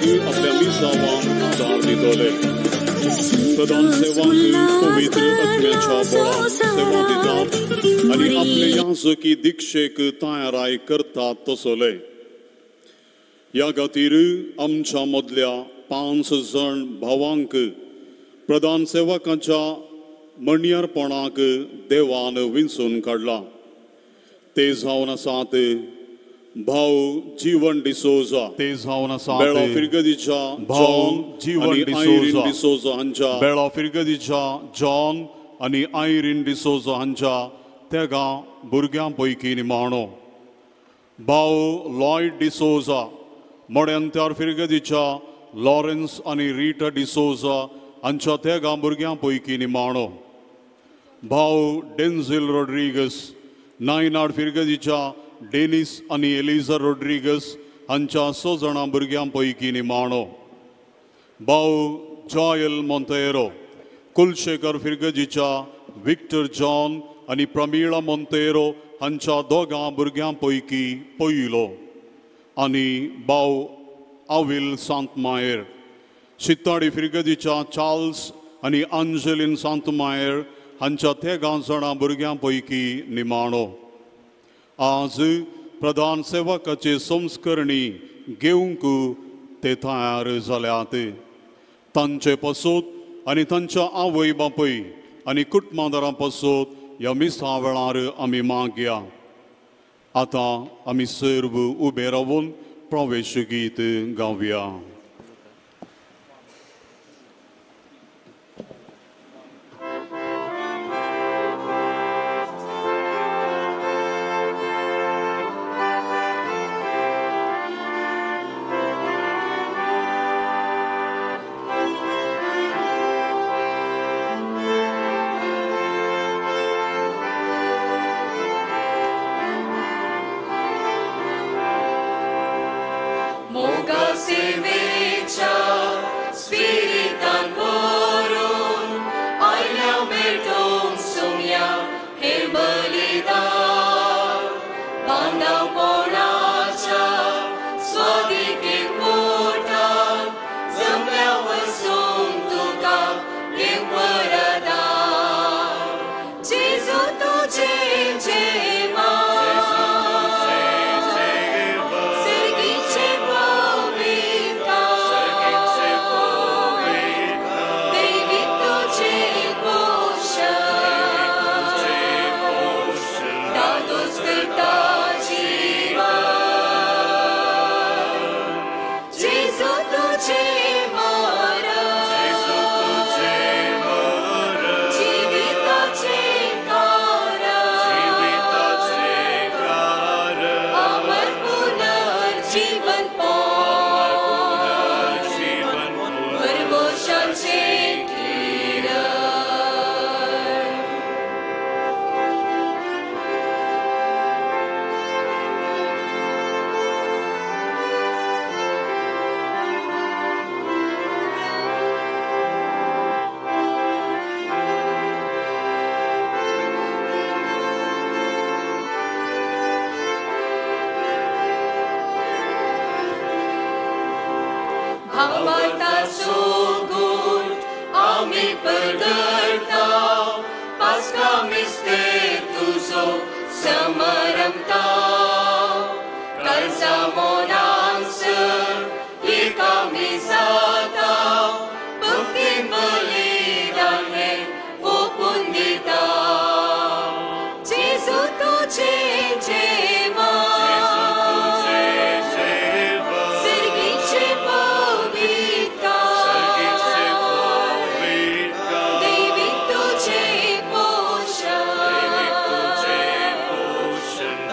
आपल्या मिसावांक आदार दितले. प्रधान सेवांक पवित्र आत्म्याच्या बळान सेवा दितात आनी आपले याजकी दीक्षेक तयाराय करतात तसले. ह्या खातीर आमच्या मदल्या 5 जण भावांक प्रधान सेवकांच्या म्हणयारपणाक देवान विंचून काडला. ते जावन आसात भाव जीवन डिसोजा, ते जावन आसात बेळा फिर्गदीच्या भाव जीवन आयरीन डिसोजा हांच्या, बेळा फिर्गदीच्या जॉन आनी आयरीन डिसोजा हांच्या तेगा भुरग्यां पैकी निमाणो. भाव लॉयड डिसोजा मोड्यांत्यार फिर्गदीच्या लॉरेन्स आनी रिटा डिसोजा हांच्या तेगा भुरग्यां पैकी निमाणो. भाव डेन्झिल रॉड्रिगस नायनाड फिर्गदीच्या डेनिस आनी एलिजा रॉड्रिगस हांच्या 6 जाणां भुरग्यां पैकी निमाणो. भाव जॉयल मोंतेरो कुलशेखर फिर्गजीच्या विक्टर जॉन आनी प्रमिळा मोंतेरो हांच्या 2 भुरग्यां पैकी पयलो. आनी भाव आविल सांतमायर शित्ताडी फिर्गदीच्या चार्ल्स आनी अंजलीन सांतमायर हांच्या 3 जाणां भुरग्यां पैकी निमाणो. आज प्रधान सेवकाचे संस्करणी घेवंक ते तयार जाल्यात. तांचे पासत आनी तांच्या आवय बापूय आनी कुटुंबादारां पासत ह्या मिसा वेळार आमी मागया. आतां आमी सर्व उबे रावून प्रवेश गीत गावया.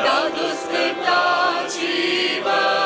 Dadus Krita Jiva.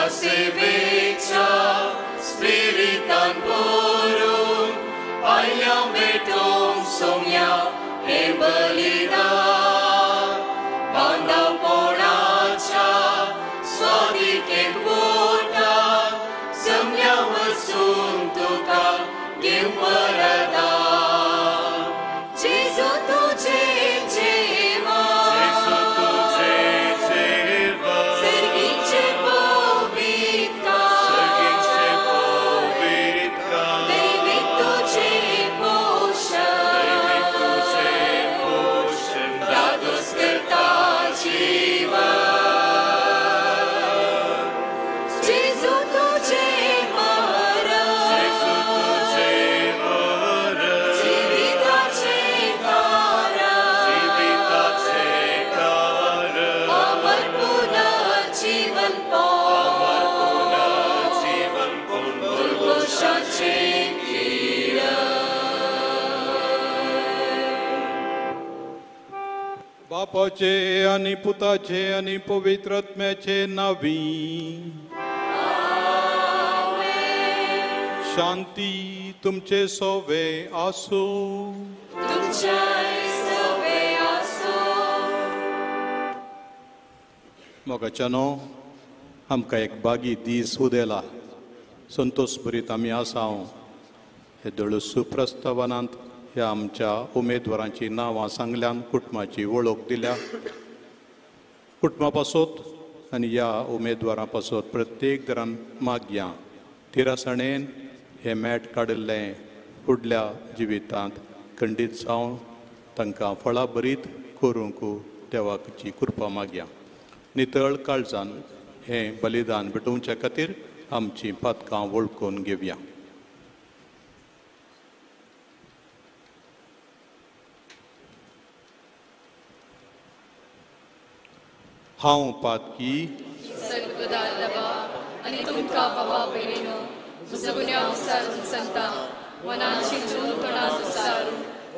तुज्या सेवेच्या स्पिरितान भरून आयल्या भेटोवंक सोम्या हे बलिदान बांदावपणाच्या स्वादिकेक वोटा जमल्या वचून तुका घेव वरदान. जेजू तुझे जेवण, जेजू तुझे जेवण, सर्गीचे पवित्र, सर्गीचे पवित्र, दैवीक तुझे पोषण, दैवीक तुझे पोषण, दादोस करता जीवन. जेजू तुझे मरण, जेजू तुझे मरण, जिविताचे कारण, जिविताचे कारण, अमर पुनर्जीवन अमर पुनर्जीवन दुर्घोषाचे किरण. बापाचे आनी पुताचे आनी पवित्र आत्म्याचे नावी शांती तुमचे सोवे आसूं. तुमच्याय सवे आसूं. मोगाच्यानो, आमकां एक बागी दीस उदेला. संतोष भरीत आमी आसा. हे दळसू प्रस्तावनांत ह्या आमच्या उमेदवारांची नांवां सांगल्यान कुटुंबाची वळख दिल्या. कुटुंबा पासत आनी ह्या उमेदवारां पासत प्रत्येक दरान मागया तिरासणेन हें मॅट काडिल्लें फुडल्या जिवितांत खंडीत जावन तांकां फळां भरीत करूंक देवाची कृपा मागया. नितळ काळजान हें बलिदान भेटोवच्या खातीर आमचीं पातकां वळखून घेवया. हांव पातकी सर्वदार आनी तुमकां बाबा भयणीनो म्हजो गुन्यांव सारून सांगता, मनाची जून तोंडात सारून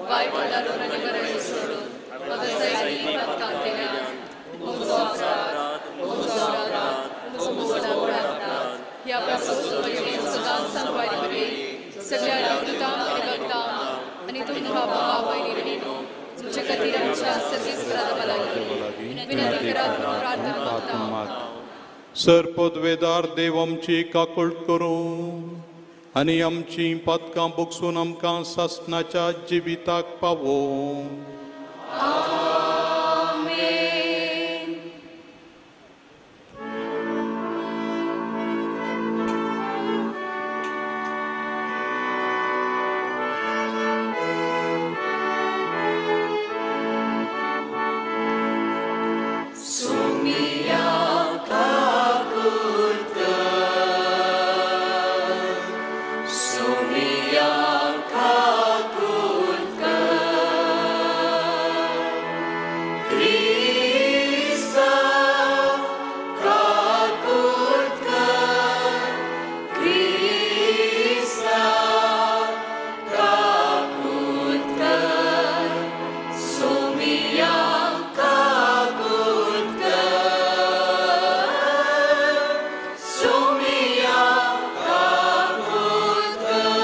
वायट उदारून आनी बरें सोडून म्हाका जायतीं पातकां केल्यांत. म्हजो अपराध, म्हजो अपराध, म्हजो व्हड अपराध. ह्या पासून म्हजें सदांच सांगपाक सगळ्या देवदूतांक आनी भक्तांक आनी तुमकां बाबा भयणीनो तुमचे खातीर आमच्या सर्वेस्परा लागीं विनंती करात म्हणून प्रार्थना मागता. सर पदवेदार देव आमची काकूळ करूं आनी आमची पातकां बोगसून आमकां सासणाच्या जिविताक पावोवं. आमेन. सुमिया काकूळ कर, सुमिया काकूळ कर, क्रिस्ता काकूळ कर, क्रिस्ता काकूळ कर, सुमिया काकूळ कर, सुमिया काकूळ कर.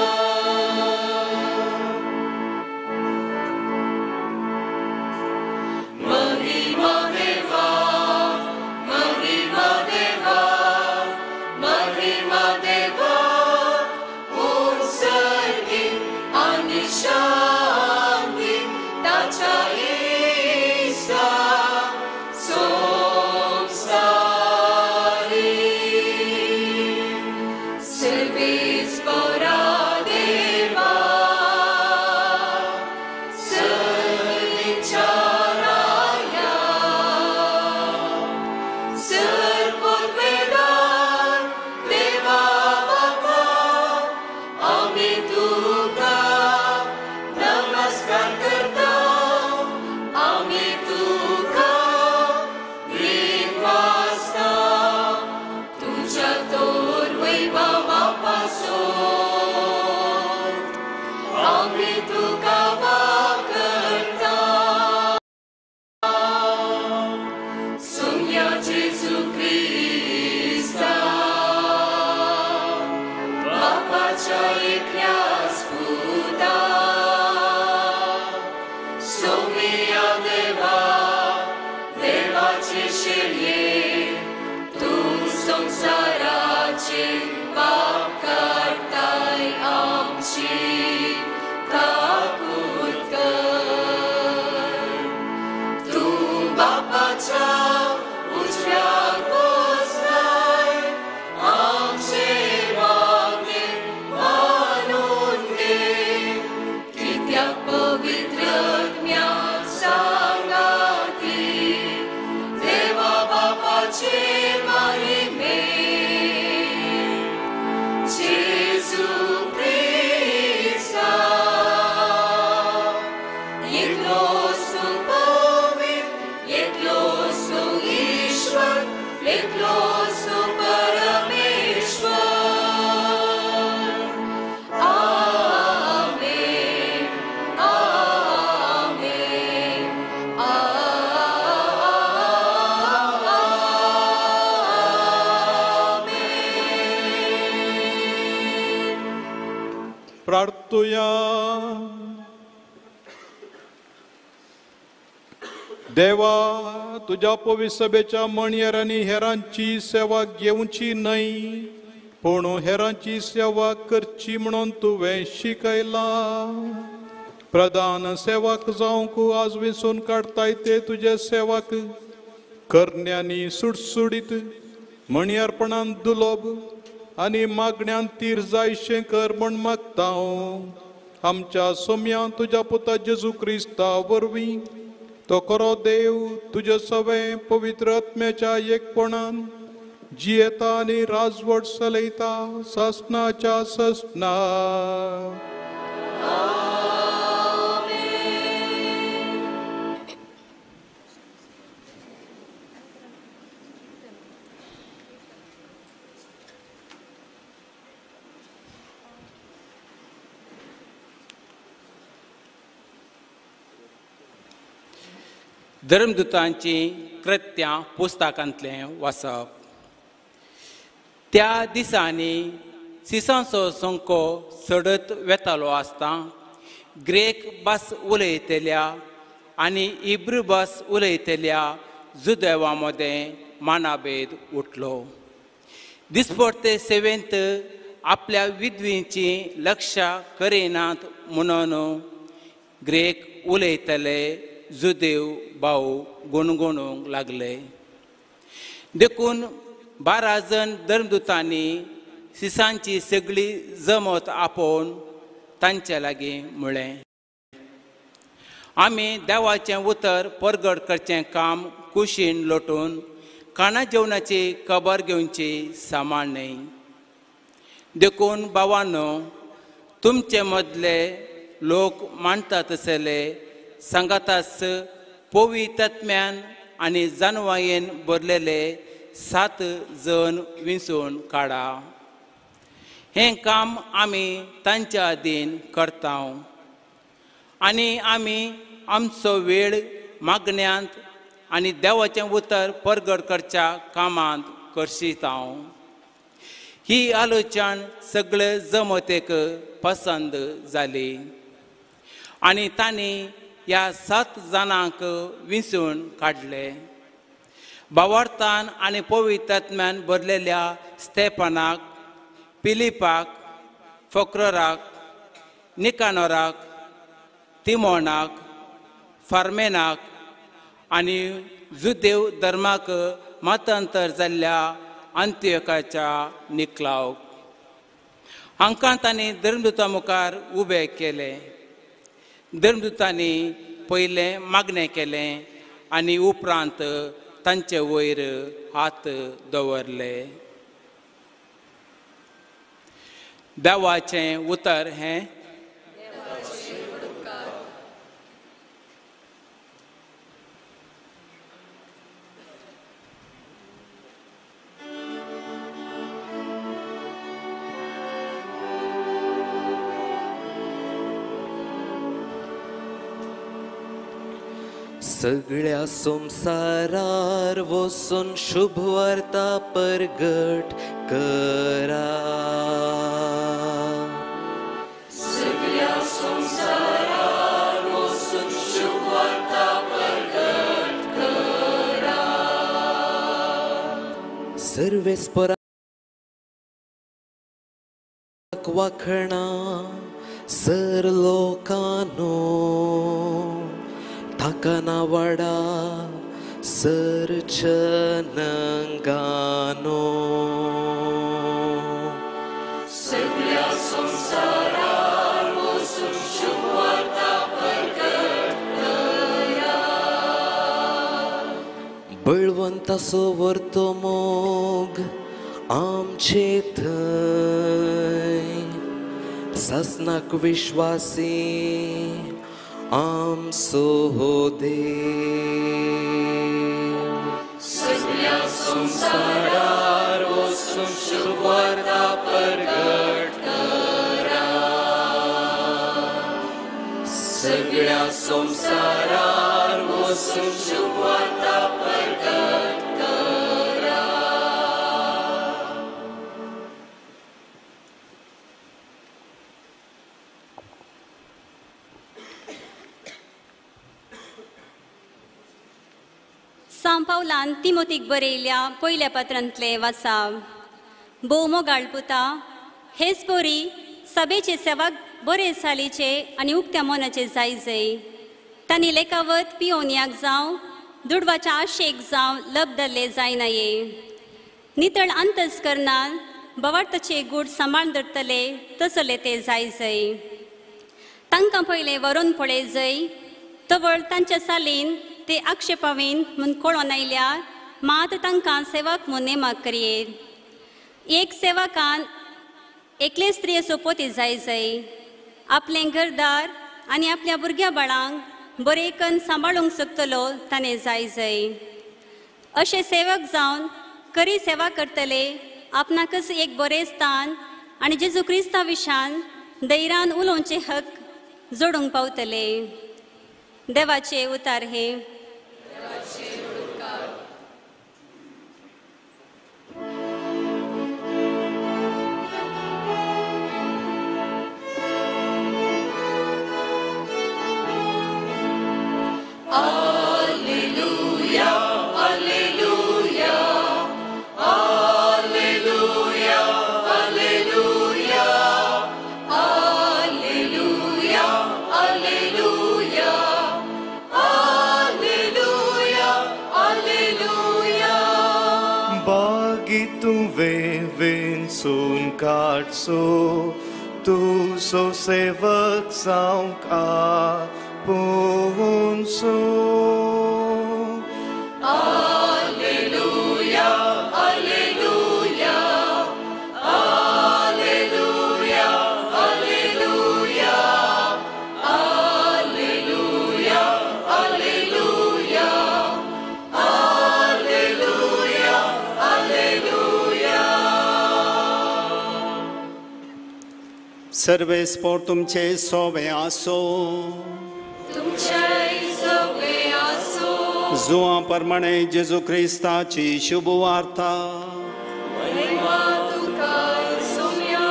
चलये तूं संवसाराचे पाप काडटाय आमची काकूत कर. तूं बापाच्या उजव्याक बसलाय आमचे मागणें मानून घे कित्याक पवित्र आत्म्या सांगाती देवा बापाचे महिमे जेजू क्रिस्ता एकलोच तूं पवित्र एकलोच तूं ईश्वर एकलोच तूं परमेश्वर. आमेन आमेन आमेन. प्रार्थुया. देवा तुज्या पवित्र सभेच्या मणयेरांनी हेरांची सेवा घेवची न्हय पूण हेरांची सेवा करची म्हणून तुवें शिकयलां. प्रधान सेवक जावंक आज विसून काडताय ते तुजे सेवक करण्यांनी सुडसुडीत मणयारपणान दुलोब आनी मागण्यान तीर जायशें कर म्हण मागता. आमच्या सोम्या तुज्या पुता जेजू क्रिस्ता वरवीं तो खरो देव तुजे सवें पवित्र आत्म्याच्या एकपणान जियेता आनी राजवट चलयता सासनाच्या सासना. धर्मदूतांची कृत्यां पुस्तकांतलें वाचप. त्या दिसांनी सिसांचो संको चडत वेतालो आसता ग्रेक भास उलयतल्या आनी इब्रू भास उलयतल्या जुदेवा मदें मानाभेद उठलो. दिसपडते सेवेंत आपल्या विधवींची लक्षां करिनात म्हणून ग्रेक उलयतले जुदेव भाव गुणगुणूंक लागले. देखून 12 जण धर्मदूतांनी सिसांची सगळी जमत आपोवन तांचे लागीं म्हळें, आमी देवाचें उतर परगट करचें काम कुशीन लोटून खाणा जेवणाची खबर घेवची सामान न्हय. देखून भावानो तुमचे मदले लोक मानता तसले सांगाताच पवित्र आत्म्यान आनी जानवायेन भरलेले 7 जण विंचून काडा. हें काम आमी तांच्या अधीन करता आनी आमी आमचो वेळ मागण्यांत आनी देवाचें उतर परगट करच्या कामांत करशिता. ही आलोचन सगळे जमतेक पसंद जाली आनी तांणी ह्या 7 जाणांक विंचून काडले. भावार्थान आनी पवित्र आत्म्यान भरलेल्या स्तेफानाक, पिलिपाक, फोक्रोराक, निकानोराक, तिमोनाक, फार्मेनाक आनी जुदेव धर्माक मतांतर जाल्ल्या अंत्योकाच्या निकलावक हांकां तांणी धर्मदूता मुखार उबे केले. धर्मदूतांनी पयलें मागणें केलें आनी उपरांत तांचे वयर हात दवरले. देवाचें उतर हें. सगळ्या संवसारार वचून शुभ वार्ता परगट करा. सगळ्या संवसारार वचून शुभ वार्ता परगट करा. सर्वेस्पराक वाखणा सर लोकानो ताका नावाडा सर जनंगानो. सगळ्या संवसारार वचून शुभवार्ता परगट करा. बळवंताचो वर्तो मोग आमचे थंय सासनाक विश्वासी आमचो देव. सगळ्या संवसारार वचून शुभवार्ता परगट करा. सगळ्या संवसारार वचून शुभवार्ता परगट करा. सांव पावलान तिमोतीक बरयल्या पयल्या पत्रांतलें वाचा. भोव मोगाळ पुता, हेच बोरी सभेचे सेवाक बरे सालीचे आनी उक्त्या मनाचे जाय जय. तांणी लेखावत पियोनयाक जावं दुडवाच्या आशेक जावं लबदल्ले जायनाये. नितळ अंतस करनान बवार्थाचे गूट सांबाळ धरतले तसले ते जाय जय. तांकां पयलें व्हरून पळय जय तवळ तांच्या सालीन ते आक्षेपावीन म्हूण कळोन आयल्यार मात तांकां सेवक म्हूण नेमाक करयेत. एक सेवकान एकले स्त्रियेचो पोती जाय जय. आपलें घरदार आनी आपल्या भुरग्या बाळांक बरें कन्न सांबाळूंक शकतलो ताणें जाय जय. अशे सेवक जावन खरी सेवा करतले आपणाकच एक बरें स्थान आनी जेजू क्रिस्ता विशान धैर्यान उलोवचे हक जोडूंक पावतले. देवाचे उतार हे. Alleluia, Alleluia, Alleluia, Alleluia, Alleluia, Alleluia, Alleluia, Alleluia. बागी तुवें विंचून काडचो तुजो सेवक जावंक आपुनसो. Alleluia, Alleluia, Alleluia, Alleluia, Alleluia, Alleluia, Alleluia, Alleluia. सर्वेस्पोर तुमचे सोवे आसो. तुमच्याय सवे आसो. जुआ प्रमाणे जेजू क्रिस्ताची शुभवार्ता. महिमा तुका सोम्या.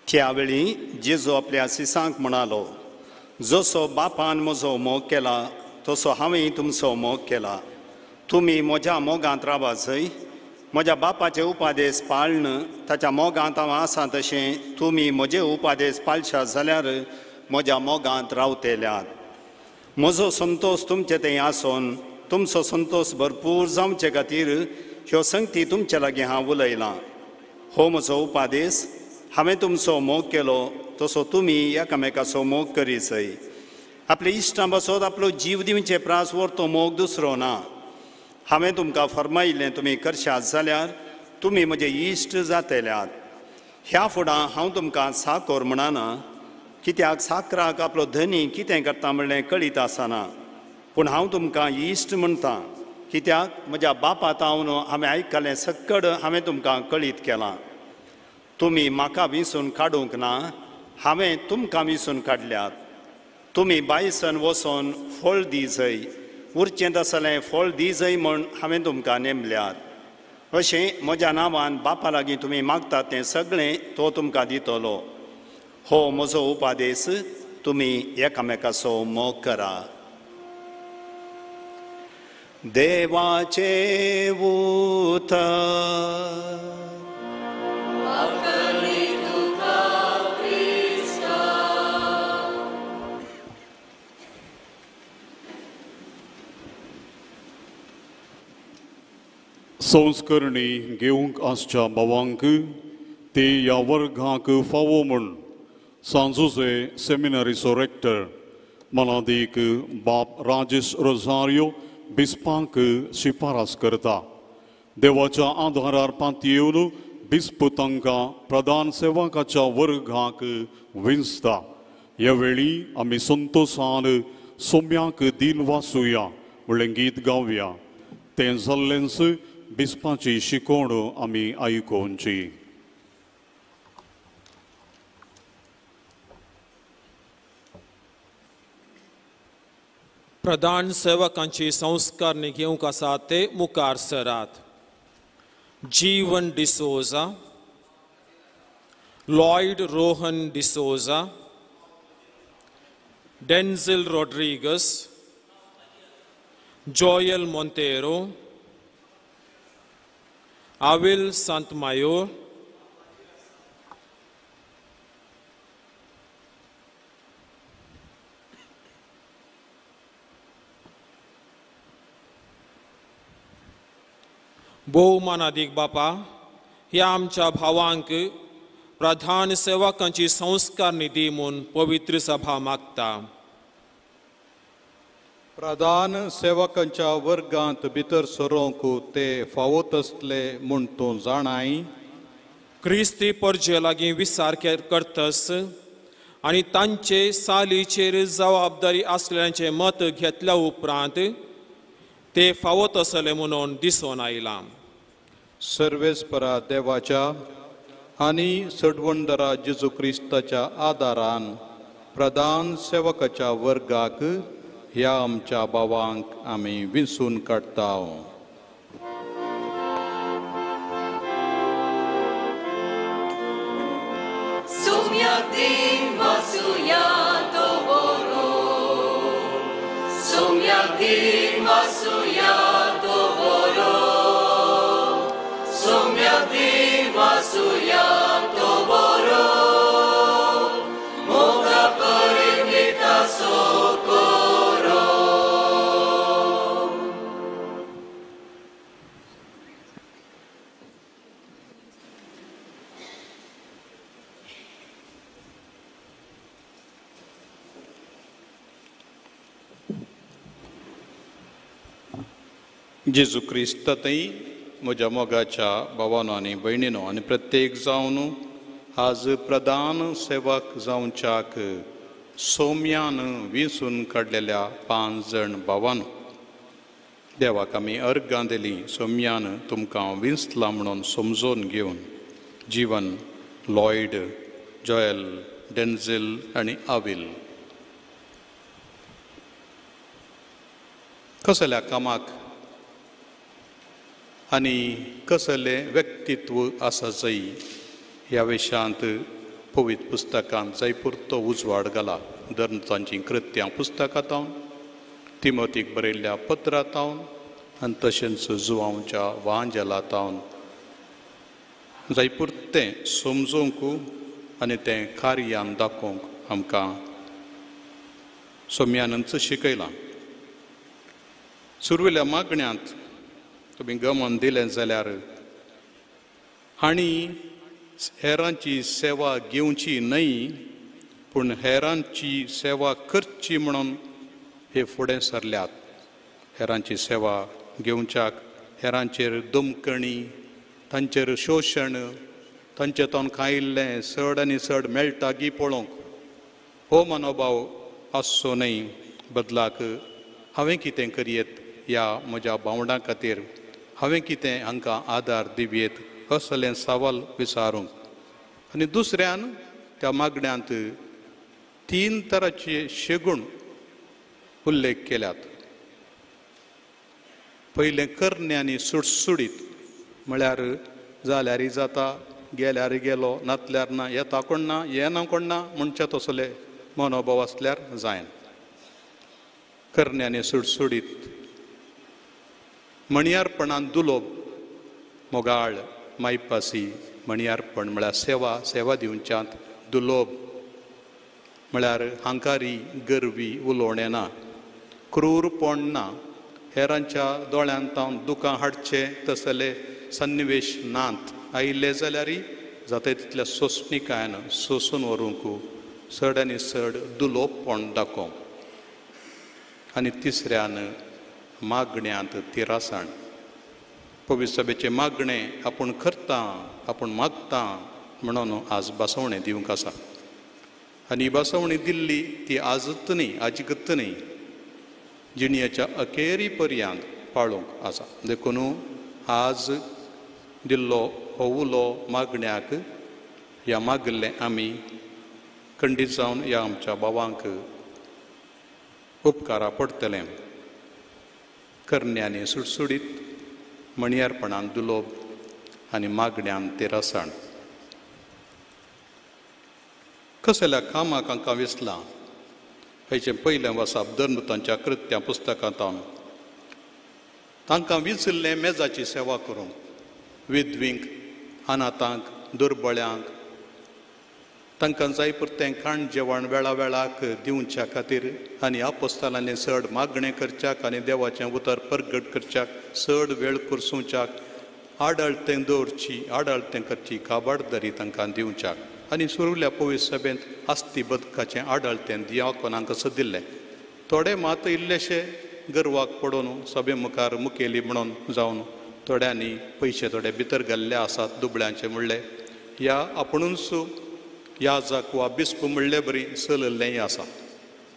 त्यावेळी जेजू आपल्या सिसांक म्हणालो, जसो बापान म्हजो मोग केला तसो हांवें तुमचो मोग केला. तुमी म्हज्या मोगांत रावा जय. म्हज्या बापाचे उपादेश पाळन ताच्या मोगांत हांव आसा तशें तुमी म्हजे उपादेश पाळशात जाल्यार म्हज्या मोगांत रावतेल्यात. म्हजो संतोश तुमचे थंय आसून तुमचो संतोश भरपूर जावचे खातीर ह्यो संगती तुमचे लागीं हांव उलयलां. हो म्हजो उपादेश, हांवें तुमचो मोग केलो तसो तुमी एकामेकाचो मोग करीत. आपल्या इश्टां पासत आपलो जीव दिवचे प्रास व्हर तो मोग दुसरो ना. हांवें तुमकां फर्मायिल्लें तुमी करशात जाल्यार तुमी म्हजे इश्ट जातल्यात. ह्या फुडां हांव तुमकां साकोर म्हणना, कित्याक साकराक आपलो धनी कितें करता म्हणलें कळीत आसना. पूण हांव तुमकां इश्ट म्हणटा, कित्याक म्हज्या बापा तावन हांवें आयकलें सक्कड हांवें तुमकां कळीत केलां. तुमी म्हाका विंचून काडूंक ना, हांवें तुमकां विंचून काडल्यात. तुमी बायसन वचोन फळ दी जय, उरचें तसलें फळ दी जय म्हूण हांवें तुमकां नेमल्यात. अशें म्हज्या नांवान बापा लागीं तुमी मागतात तें सगळें तो तुमकां दितलो. हो म्हजो उपादेश, तुमी एकामेकाचो मोग करा. देवाचें उतर. संस्करणी घेवंक आसच्या भावांक ते ह्या वर्गाक फावो म्हूण सांजुजे सेमिनारीचो रेक्टर मनादीक बाप राजेश रोजारियो बिस्पांक शिफारस करता. देवाच्या आधारार पातयेवन बिस्प तांकां प्रधान सेवकाच्या वर्गाक विंचता. ह्या वेळी आमी संतोसान सोम्याक दिन वाचुया म्हणलें गीत गावया. तें जाल्लेंच बिस्पाची शिकवण आमी आयकुची. प्रधान सेवकांची संस्कारणी घेवंक आसा ते मुखार सरात. Jeevan D'Souza, Lloyd Rohan D'Souza, Denzil Rodrigues, Joel Monteiro, Avil Santmayor, भोवमानादीक बापा, ह्या आमच्या भावांक प्रधान सेवकांची संस्कारणी दी म्हूण पवित्र सभा मागता. प्रधान सेवकांच्या वर्गांत भितर सरोंक ते फावो तसले म्हूण तूं जाणाय. क्रिस्ती परजे लागीं विचार करतस आनी तांचे सालीचेर जबाबदारी आसलेल्यांचें मत घेतल्या उपरांत ते फावो तसले म्हणून दिसून आयलां. सर्वेस्परा देवाच्या आनी सडवणदारा जेजू क्रिस्ताच्या आदारान प्रधान सेवकाच्या वर्गाक ह्या आमच्या भावांक आमी विंचून काडटा. जेजू क्रिस्तांतय म्हज्या मोगाच्या भावानो आनी भयणीनो आनी प्रत्येक जावन आज प्रधान सेवक जावच्याक सोम्यान विंचून काडलेल्या 5 जण भावानो, देवाक आमी अर्गां दिली सोम्यान तुमकां विंचला म्हणून समजून घेवन जीवन, लॉयड, जॉयल, डेन्झिल आनी आविल कसल्या कामाक आनी कसलें व्यक्तित्व आसा जय ह्या विशयांत पवित्र पुस्तकांत जायपुरतो उजवाड घाला. धर्म तांचीं कृत्यां पुस्तकां तावन, तिमोतीक बरयल्ल्या पत्रां तावन आनी तशेंच जुवांवच्या वांजेला तावन जायपुरतें समजूंक आनी तें कार्यान दाखोवंक आमकां सोम्यानच शिकयलां. सुरवेल्या मागण्यांत तुमी गमन दिलें जाल्यार हांणी हेरांची सेवा घेवची न्हय पूण हेरांची सेवा करची म्हणून हे फुडें सरल्यात. हेरांची सेवा घेवच्याक हेरांचेर दमकणी, तांचेर शोशण, तांचे तोंड खायिल्लें चड आनी चड मेळटा गी पळोवंक हो मनोभाव आसचो न्हय. बदलाक हांवें कितें करयेत ह्या म्हज्या भावंडां खातीर, हांवें कितें हांकां आदार दिवयेत असलें सवाल विचारूंक. आनी दुसऱ्यान त्या मागण्यांत 3 तराचे शेगूण उल्लेख केल्यात. पयलें करणे आनी सुडसुडीत, म्हळ्यार जाल्यारय जाता, गेल्यार गेलो, नातल्यार ना, येता कोण ना, येना कोण ना म्हणचे तसले मनोभाव आसल्यार जायना. करण्यांनी सुडसुडीत, म्हणयारपणान दुलोब, मोगाळ, मायपासी. म्हणयारपण म्हळ्यार सेवा, सेवा दिवच्यांत दुलोब म्हळ्यार हांकारी, गर्वी उलोवणें ना, क्रूरपण ना, हेरांच्या दोळ्यांत तावन दुकां हाडचें तसले सन्निवेश नात. आयिल्ले जाल्यारय जाता तितल्या सोंसणिकायेन सोंसून व्हरूंक चड आनी चड दुलोबपण दाखोवंक. आनी तिसऱ्यान मागण्यांत तिरासाण. पवित्र सभेचें मागणें आपूण करता, आपूण मागता म्हणून आज बसवणें दिवंक आसा. आनी बसवणी दिल्ली ती आजूच न्ही, आजिकूच न्ही, जिणेच्या अखेरी पर्यंत पाळूंक आसा. देखून आज दिल्लो हो उलो मागण्याक ह्या मागिल्लें आमी खंडीत जावन ह्या आमच्या भावांक उपकारा पडटलें. करण्यांनी सुडसुडीत, म्हणयारपणान दुलोब आनी मागण्यान तेरासाण. कसल्या कामाक हांकां विसलां हेचें पयलें वासाप धर्मतांच्या कृत्यां पुस्तकांत. तांकां विचल्लें मेजाची सेवा करूंक, विधवींक, अनाथांक, दुर्बळ्यांक, तांकां जाय पुरतें खाण जेवण वेळा वेळाक दिवच्या खातीर आनी आपोस्तालांनी चड मागणें करच्याक आनी देवाचें उतर परगट करच्याक चड वेळ कुरसुवच्याक आडळतें दवरची, आडळतें करची काबाडदारी तांकां दिवच्याक. आनी सुरुल्या पवित्र सभेंत आस्ती बदकाचें आडळतें दियाकोनांक दिल्लें. थोडे मात इल्लेशे गर्वाक पडून सभे मुखार मुखेली म्हणून जावन थोड्यांनी पयशे थोडे भितर घाल्ले आसात दुबळ्यांचे म्हणले, ह्या आपुणूच याजक वा बिस्प म्हणले बरी चलल्लेंय आसा.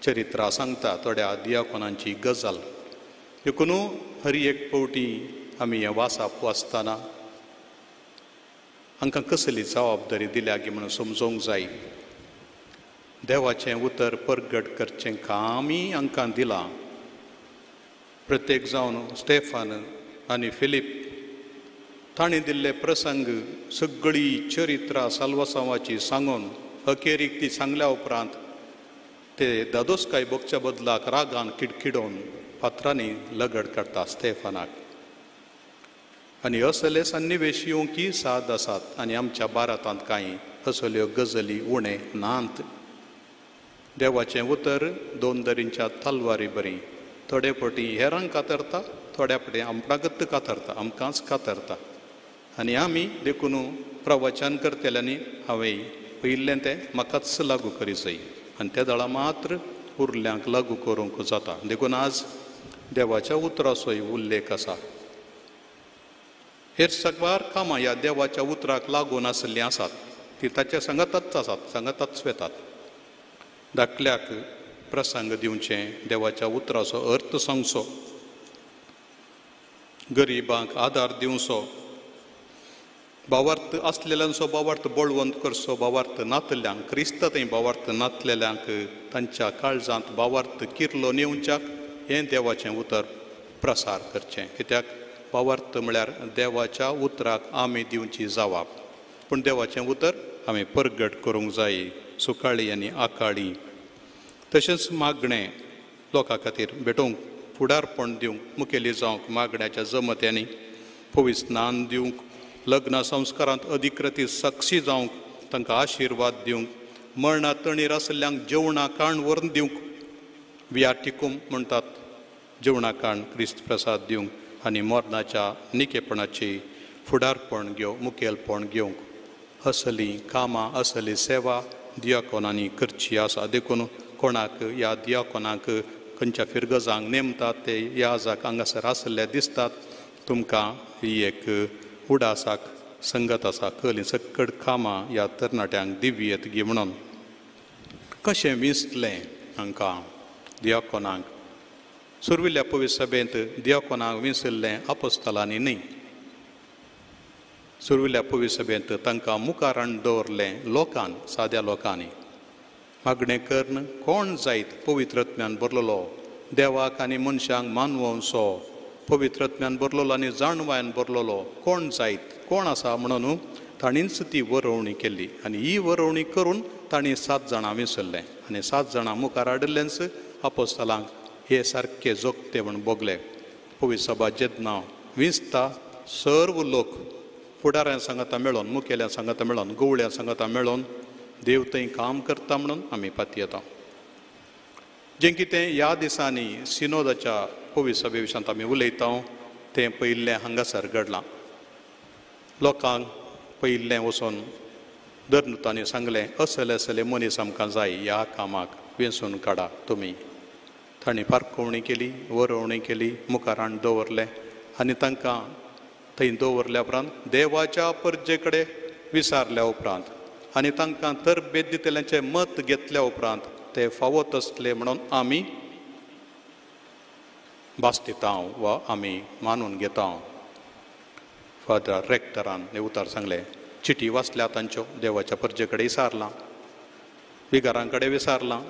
चरित्रां सांगता थोड्या दियाकोनांची गजाल. देखून हर एक फावटी आमी हें वासाप वाचतना हांकां कसली जबाबदारी दिल्या गी म्हणून समजूंक जाय. देवाचें उतर परगट करचें कामय हांकां दिलां. प्रत्येक जावन स्टेफान आनी फिलीप ताणें दिल्ले प्रसंग सगळी चरित्रां साल्वासांवाची सांगून अखेरीक ती सांगल्या उपरांत ते दादोसकाय भोगच्या बदलाक रागान किडकिडोवन फातरांनी लगड काडटा स्टेफानाक. आनी असले सन्निवेश येवंकी साद आसात आनी आमच्या भारतांत कांय असल्यो गजली उणें नात. देवाचें उतर दोन दरींच्या तलवारी बरी थोडे फावटी हेरांक कातरता, थोड्या फावटी आमकांच कातरता, आमकांच कातरता. आनी आमी देखून प्रवचन करतल्यांनी हांवें पयिल्लें तें म्हाकाच लागू करी जाय आनी ते दळा मात्र उरल्यांक लागू करूंक जाता. देखून आज देवाच्या उतराचोय उल्लेख आसा. हेर सगळ्या कामां ह्या देवाच्या उतराक लागून आशिल्लीं आसात, ती ताच्या सांगाताच आसात, सांगाताच वेतात. धाकल्याक प्रसंग दिवचें, देवाच्या उतराचो अर्थ सांगचो, गरिबांक आदार दिवचो, भावार्थ आसलेल्यांचो भावार्थ बळवंत करचो, भावार्थ नातल्यांक क्रिस्त थंय भावार्थ नातलेल्यांक तांच्या काळजांत भावार्थ किर्लो नेवच्याक हें देवाचें उतर प्रसार करचें. कित्याक भावार्थ म्हळ्यार देवाच्या उतराक आमी दिवची जवाब. पूण देवाचें उतर आमी परगट करूंक जाय सुकाळी आनी आकाळी. तशेंच मागणें लोकां खातीर भेटोवंक, फुडारपण दिवंक, मुखेली जावंक, मागण्याच्या जमत्यांनी पवित्र स्नान दिवंक, लग्न संस्कारांत अधिकृती साक्षी जावंक, तांकां आशिर्वाद दिवंक, मरणा तणीर आशिल्ल्यांक जेवणा काण व्हरून दिवंक, वियाटिकूम म्हणटात जेवणा काण क्रिस्त प्रसाद दिवंक आनी मरणाच्या निकेपणाची फुडारपण घेवंक, मुखेलपण घेवंक असली कामां, असली सेवा दियाकोनांनी करची आसा. देखून कोणाक ह्या दियाकोनाक खंयच्या फिरगजांक नेमतात ते याजाक हांगासर आशिल्ले दिसतात. तुमकां ही एक उडासाक संगत आसा, कहली सक्कड कामां ह्या तरणाट्यांक दिवयेत गी म्हणून. कशें विंचलें हांकां दियाकोनांक? सुर्विल्ल्या पवित्र सभेंत दियाकोनांक विंचिल्लें आपोस्तलांनी न्ही. सुर्विल्ल्या पवित्र सभेंत तांकां मुखार हाडून दवरलें लोकान, साद्या लोकांनी. मागणें करून कोण जायत पवित्र आत्म्यान भरलेलो, देवाक आनी मनशांक मानवोवचो पवित्रत्म्यान बरलोलो आनी जाणवायन बरलोलो कोण जायत कोण आसा म्हणून ताणींच ती वरोवणी केली. आनी ही वरोवणी करून तांणी 7 जाणां विसरलें आनी 7 जाणां मुखार हाडिल्लेंच आपोस्तलांक हे सारके जोगते म्हूण भोगले. पवित्र सभा जेन्ना विंचता सर्व लोक फुडाऱ्यां सांगाता मेळोन, मुखेल्यां सांगाता मेळोन, गवळ्यां सांगाता मेळोन देव थंय काम करता म्हणून आमी पातयेता. जें कितें ह्या दिसांनी सिनोदाच्या पवित्र सभे विशयांत आमी उलयता तें पयिल्लें हांगासर घडलां. लोकांक पयिल्लें वचून दरनुतांनी सांगलें असले असले मनीस आमकां जाय ह्या कामाक वेंचून काडा तुमी. तांणी पारखवणी केली, वरोवणी केली, मुखार हाडून दवरलें आनी तांकां थंय दवरल्या उपरांत देवाच्या परजे कडेन विसारल्या उपरांत आनी तांकां तरबेद दितल्यांचें मत घेतल्या उपरांत ते फावो तसले म्हणून आमी भास दिता वा आमी मानून घेता. फादर रेक्टरान हें उतर सांगलें. चिटी वाचल्या तांच्यो, देवाच्या परजे कडेन विसारलां, विगारां कडेन विसारलां,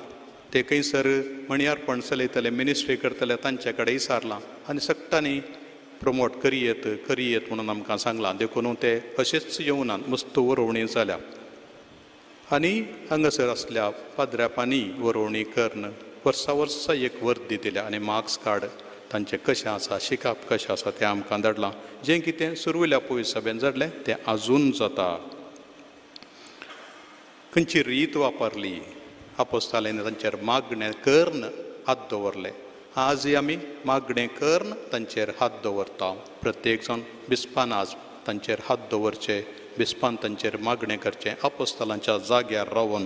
ते खंयसर म्हणयारपण चलयतले, मिनिस्ट्री करतले तांचे कडेन विसारलां आनी सगटांनी प्रमोट करयेत करयेत म्हणून आमकां सांगलां. देखून ते अशेंच येवनात, मस्त वरोवणी जाल्या. आनी हांगासर आसल्या पाद्र्यापांनी वरोवणी करून वर्सा वर्सा एक वर्दी दिल्या आनी मार्क्स कार्ड तांचें कशें आसा, शिकप कशें आसा तें आमकां धाडलां. जें कितें सुरवेल्या पवित्र सभेन जाडलें तें आजून जाता. खंयची रीत वापरली आपोस्तालांनी तांचेर मागणें करून हात दवरले. आजय आमी मागणें करून तांचेर हात दवरता. प्रत्येक जाण बिस्पान आज तांचेर हात दवरचे, बिस्पान तांचेर मागणें करचें आपोस्तालांच्या जाग्यार रावन.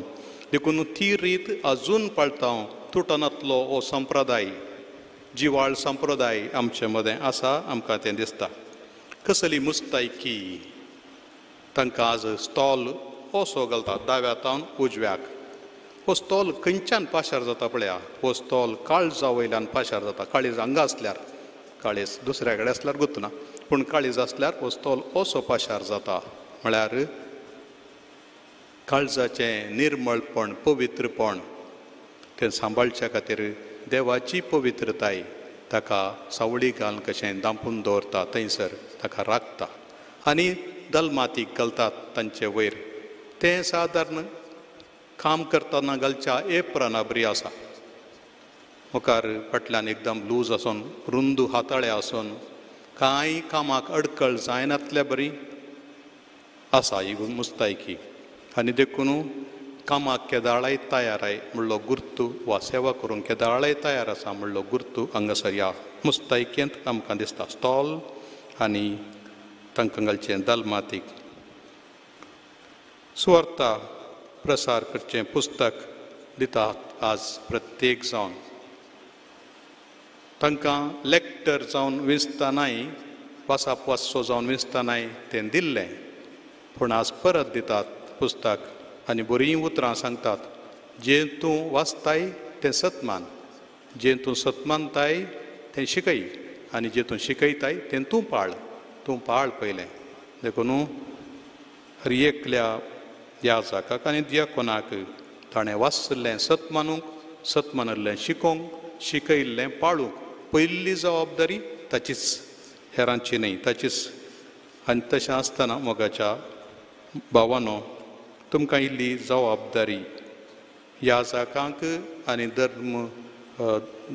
देखून ती रीत आजून पाळटा. तुटनातलो हो संप्रदाय, जिवाळ संप्रदाय आमचे मदें आसा, आमकां तें दिसता. कसली मुस्तायकी तांकां आज स्टॉल असो घालता दाव्या तावन उजव्याक. हो स्टॉल खंयच्यान पाशार जाता पळया, हो स्टॉल काळजा वयल्यान पाशार जाता. काळीज हांगा आसल्यार, काळीज दुसऱ्या कडेन आसल्यार गुतना, पूण काळीज आसल्यार हो स्टॉल असो पाशार जाता. म्हळ्यार काळजाचें निर्मळपण, पवित्रपण तें सांबाळच्या खातीर देवाची पवित्रताय ताका सावळी घालून कशें दांपून दवरता, थंयसर ताका राखता आनी दलमातीक घालतात तांचे वयर. तें सादारण काम करतना घालच्या एप्राना बरी आसा. मुखार फाटल्यान एकदम लूज आसून, रुंदू हाताळे आसून, कांय कामाक अडकळ जायनातल्या बरी आसा ही मुस्तायकी. आनी देखून कामाक केदाळाय तयार I म्हणलो गुर्तू वा सेवा करूंक केदाळाय तयार आसा म्हणलो गुर्तू हांगासर ह्या मुस्तायकेंत आमकां दिसता. स्टॉल आनी तांकां घालचें दलमातीक. सुवार्ता प्रसार करचें पुस्तक दितात आज प्रत्येक जावन. तांकां लेक्टर जावन विंचतनाय, वासाप वाचचो जावन विंचतनाय तें दिल्लें, पूण आज परत दितात पुस्तक आनी बरीं उतरां सांगतात. जें तूं वाचताय तें सतमान, जें तूं सतमानताय तें शिकय आनी जें तूं शिकयताय तें तूं पाळ, तूं पाळ पयलें. देखून हर एकल्या ह्या जाकाक आनी दियाकोनाक ताणें वाचलें सत मानूंक, सत मानिल्लें शिकोवंक, शिकयल्लें पाळूंक पयली जबाबदारी ताचीच, हेरांची न्हय, ताचीच. आनी तशें आसतना मोगाच्या भावानो, तुमकां इल्ली जबाबदारी ह्या जाकांक आनी धर्म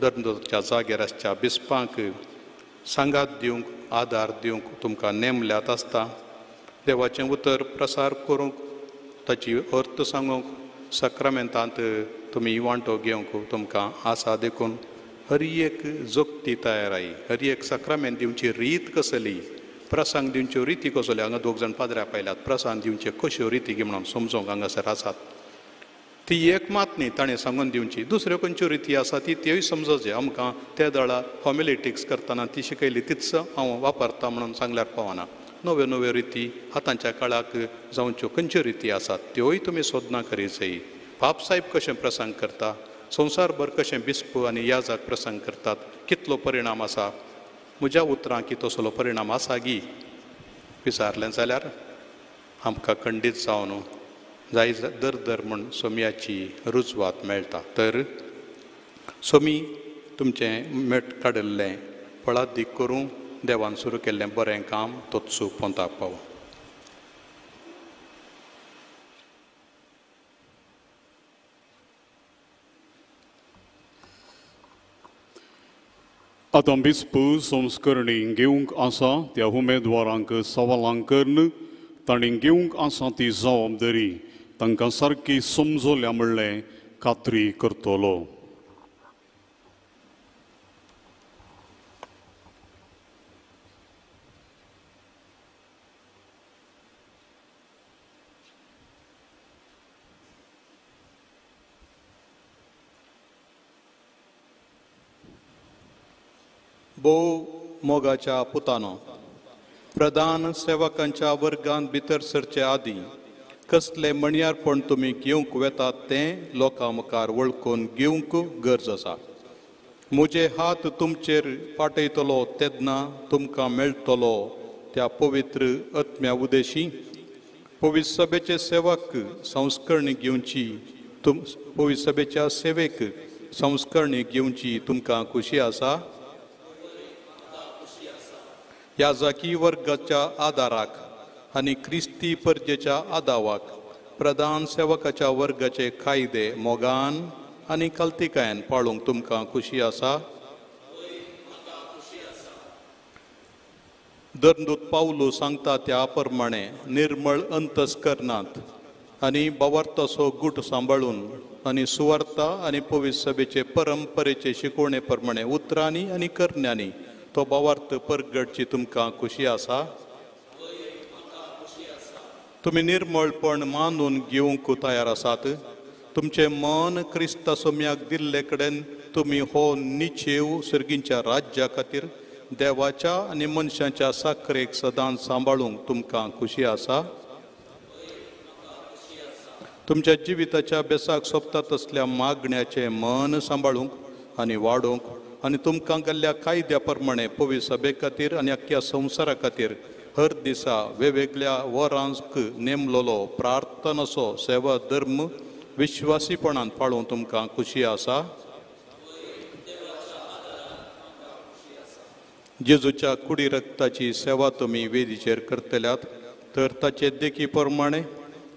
धर्मच्या जाग्यार आसच्या बिस्पांक सांगात दिवंक, आदार दिवंक तुमकां नेमल्यात आसता. देवाचें उतर प्रसार करूंक, ताची अर्थ सांगूंक, साक्रामेंतांत तुमी वांटो घेवंक तुमकां आसा. देखून हर एक जोगती तयार I, हर एक साक्रामेंत दिवची रीत कसली, प्रसंग दिवच्यो रिती कसल्यो. हांगा दोग जाण पाद्र्या पायल्यात, प्रसंग दिवच्यो कश्यो रिती गी म्हणून समजोंक हांगासर आसात. ती एक मात न्ही ताणें सांगून दिवची, दुसऱ्यो खंयच्यो रिती आसा ती त्योय समजोवचे. आमकां त्या दळा हॉमिलिटिक्स करतना ती शिकयली तीच हांव वापरता म्हणून सांगल्यार पावना. नव्यो नव्यो रिती आतांच्या काळाक जावच्यो खंयच्यो रिती आसात त्योय तुमी सोदना करी जाय. बापसाहेब कशें प्रसंग करता, संवसारभर कशें बिस्प आनी याजाक प्रसंग करतात, कितलो परिणाम आसा, म्हज्या उतरांक तसलो परिणाम आसा गी विचारलें जाल्यार आमकां खंडीत जावन जाय दर दर म्हूण सोम्याची रुजवात मेळटा. तर सोमी तुमचें मेट काडिल्लें फळादीक करूं. देवान सुरू केल्लें बरें काम तोच पोंताक पावो. आतां बिस्प संस्करणी घेवंक आसा त्या उमेदवारांक सवालां करून तांणी घेवंक आसा ती जबाबदारी तांकां सारकी समजल्या म्हणलें खात्री करतलो. भोव मोगाच्या पुतानो, प्रधान सेवकांच्या वर्गांत भितर सरचे आदीं कसले म्हणयारपण तुमी घेवंक वेतात तें लोकां मुखार वळखून घेवंक गरज आसा. म्हजे हात तुमचेर पाटयतलो तेन्ना तुमकां मेळटलो त्या पवित्र आत्म्या उदेशी पवित्र सभेचे सेवक संस्करणी घेवची पवित्र सभेच्या सेवेक संस्करणी घेवची तुमकां खुशी आसा. ह्या जाकी वर्गाच्या आदाराक आनी क्रिस्ती परजेच्या आदावाक प्रधान सेवकाच्या वर्गाचे कायदे मोगान आनी कल्तिकायेन पाळूंक तुमकां खुशी आसा. दरदूत पावलू सांगता त्या प्रमाणे निर्मळ अंतस्करणांत आनी बावार्थाचो गूट सांबाळून आनी सुवार्ता आनी पवित्र सभेचे परंपरेचे शिकवणे प्रमाणे उतरांनी आनी करण्यांनी तो बावार्थ परगटची तुमकां खुशी आसा. तुमी निर्मळपण मानून घेवंक तयार आसात. तुमचें मन क्रिस्ता सोम्याक दिल्ले कडेन तुमी हो निचेव सर्गींच्या राज्या खातीर देवाच्या आनी मनशाच्या साखरेक सदांच सांबाळूंक तुमकां खुशी आसा. तुमच्या जिविताच्या बेसाक सोबता तसल्या मागण्याचें मन सांबाळूंक आनी वाडोवंक आनी तुमकां गेल्ल्या कायद्या प्रमाणे पवित्र सभे खातीर आनी अख्ख्या संवसारा खातीर हर दिसा वेगवेगळ्या वरांक नेमलोलो प्रार्थनाचो सेवा धर्म विश्वासीपणान पाळूंक तुमकां खुशी आसा. जेजूच्या कुडी रक्ताची सेवा तुमी वेदीचेर करतल्यात तर ताचे देखी प्रमाणे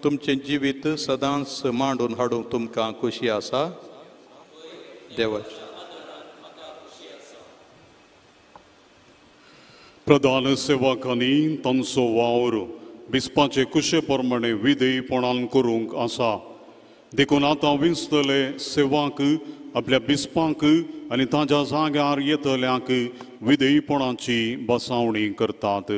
तुमचें जिवीत सदांच मांडून हाडूंक तुमकां खुशी आसा. देवाची प्रधान सेवकांनी तांचो वावर बिस्पाचे कुशे प्रमाणे विधेयपणान करूंक आसा. देखून आतां विंचतले सेवाक आपल्या बिस्पांक आनी ताच्या जाग्यार येतल्यांक विधेयपणाची बसावणी करतात.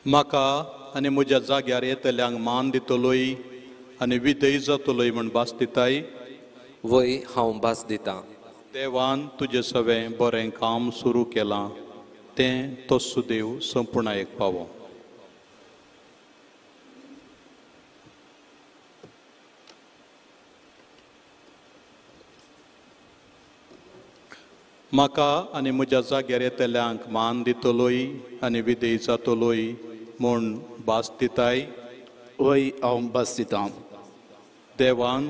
म्हाका आनी म्हज्या जाग्यार येतल्यांक मान दितलोय आनी विधेय जातलोय म्हूण भास दिताय. वय हांव भास दितां. देवान तुजें सवें बरें काम सुरू केलां तें तो सुदेव संपुर्णायेक पावो. म्हाका आनी म्हज्या जाग्यार येतल्यांक मान दितलोय आनी विधेय जातलोय म्हूण भास दिताय. वय हांव भास दितां. देवान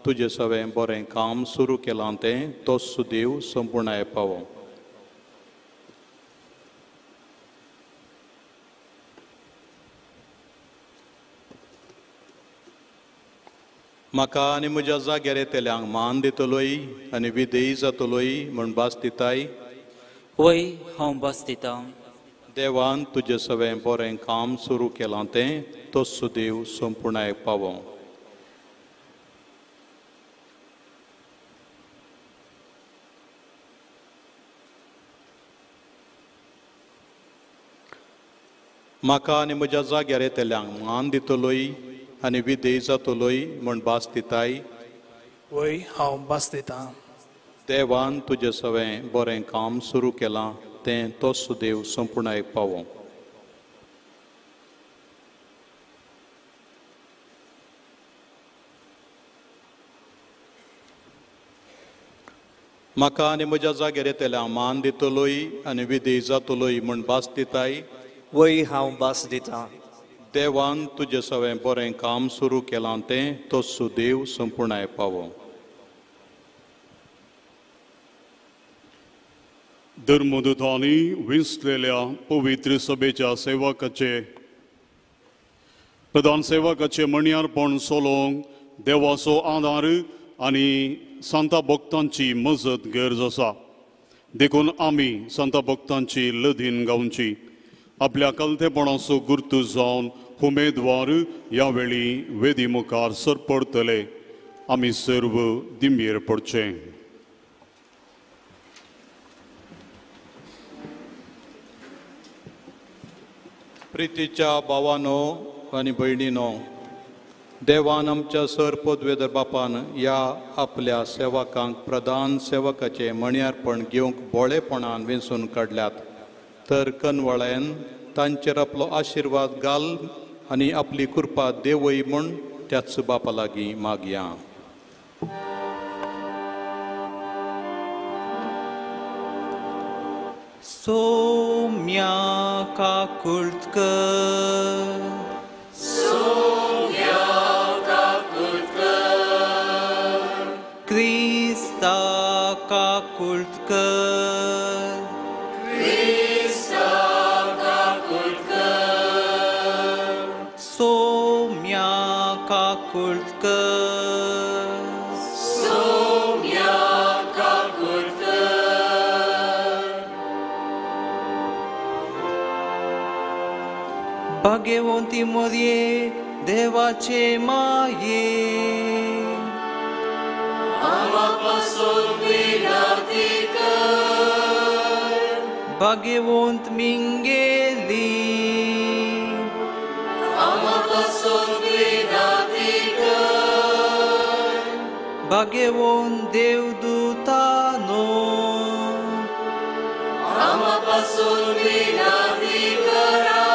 तुजें सवें बरें काम सुरू केलां तें तो सुदेव संपुर्णाय पावो. म्हाका आनी म्हज्या जाग्यार येतल्यांक मान दितलोय आनी विधेय जातलोय म्हूण भास दिताय. वय हांव भास दितां. देवान तुजें सवें बरें काम सुरू केलां तें तो सुदेव संपुर्णाय पावो. म्हाका आनी म्हज्या जाग्यार येतल्यांक मान दितलोय आनी विधेय जातलोय म्हूण भास दिताय. वय हांव भास दितां. देवान तुजें सवें बरें काम सुरू केलां तें तो सुदेव संपुर्णायेक पावो. म्हाका आनी म्हज्या जाग्यार येतल्यांक मान दितलोय आनी विधेय जातलोय म्हूण भास दिताय. वय हांव भास दितां. देवान तुजे सवें बरें काम सुरू केलां तें तो सुदेव संपुर्णाय पावो. धर्मदूतांनी विंचलेल्या पवित्र सभेच्या सेवकाचे प्रधान सेवकाचे मणयारपण सोलोंक देवाचो आदार आनी सांता भक्तांची मजत गरज आसा. देखून आमी सांता भक्तांची लदीन गावची. आपल्या कलतेपणाचो गुर्तू जावन उमेदवार ह्या वेळी वेदी मुखार सरपडतले. आमी सर्व दिमयेर पडचे. प्रितीच्या भावानो आनी भयणीनो, देवान आमच्या सर पदवेदर बापान ह्या आपल्या सेवकांक प्रधान सेवकाचें मणयारपण घेवंक बोळेपणान वेंचून काडल्यात, तर कनवळ्यान तांचेर आपलो आशिर्वाद घाल आनी आपली कृपा देवय म्हूण त्याच बापा लागीं मागया. सोम्या काकुळट कर, सोम्या काकुळट कर, क्रिस्ता काकुळट कर, क्रिस्ता काकुळट कर, सोम्या काकुळट कर, सोम्या काकुळट कर. भाग्यवंती मोरये देवाचे माये, आमा पासून विनंती कर, भाग्यवंत मिंगेली, आमा पासून विनंती कर, भाग्यवंत देवदूतानो, आमा पासून विनंती करा,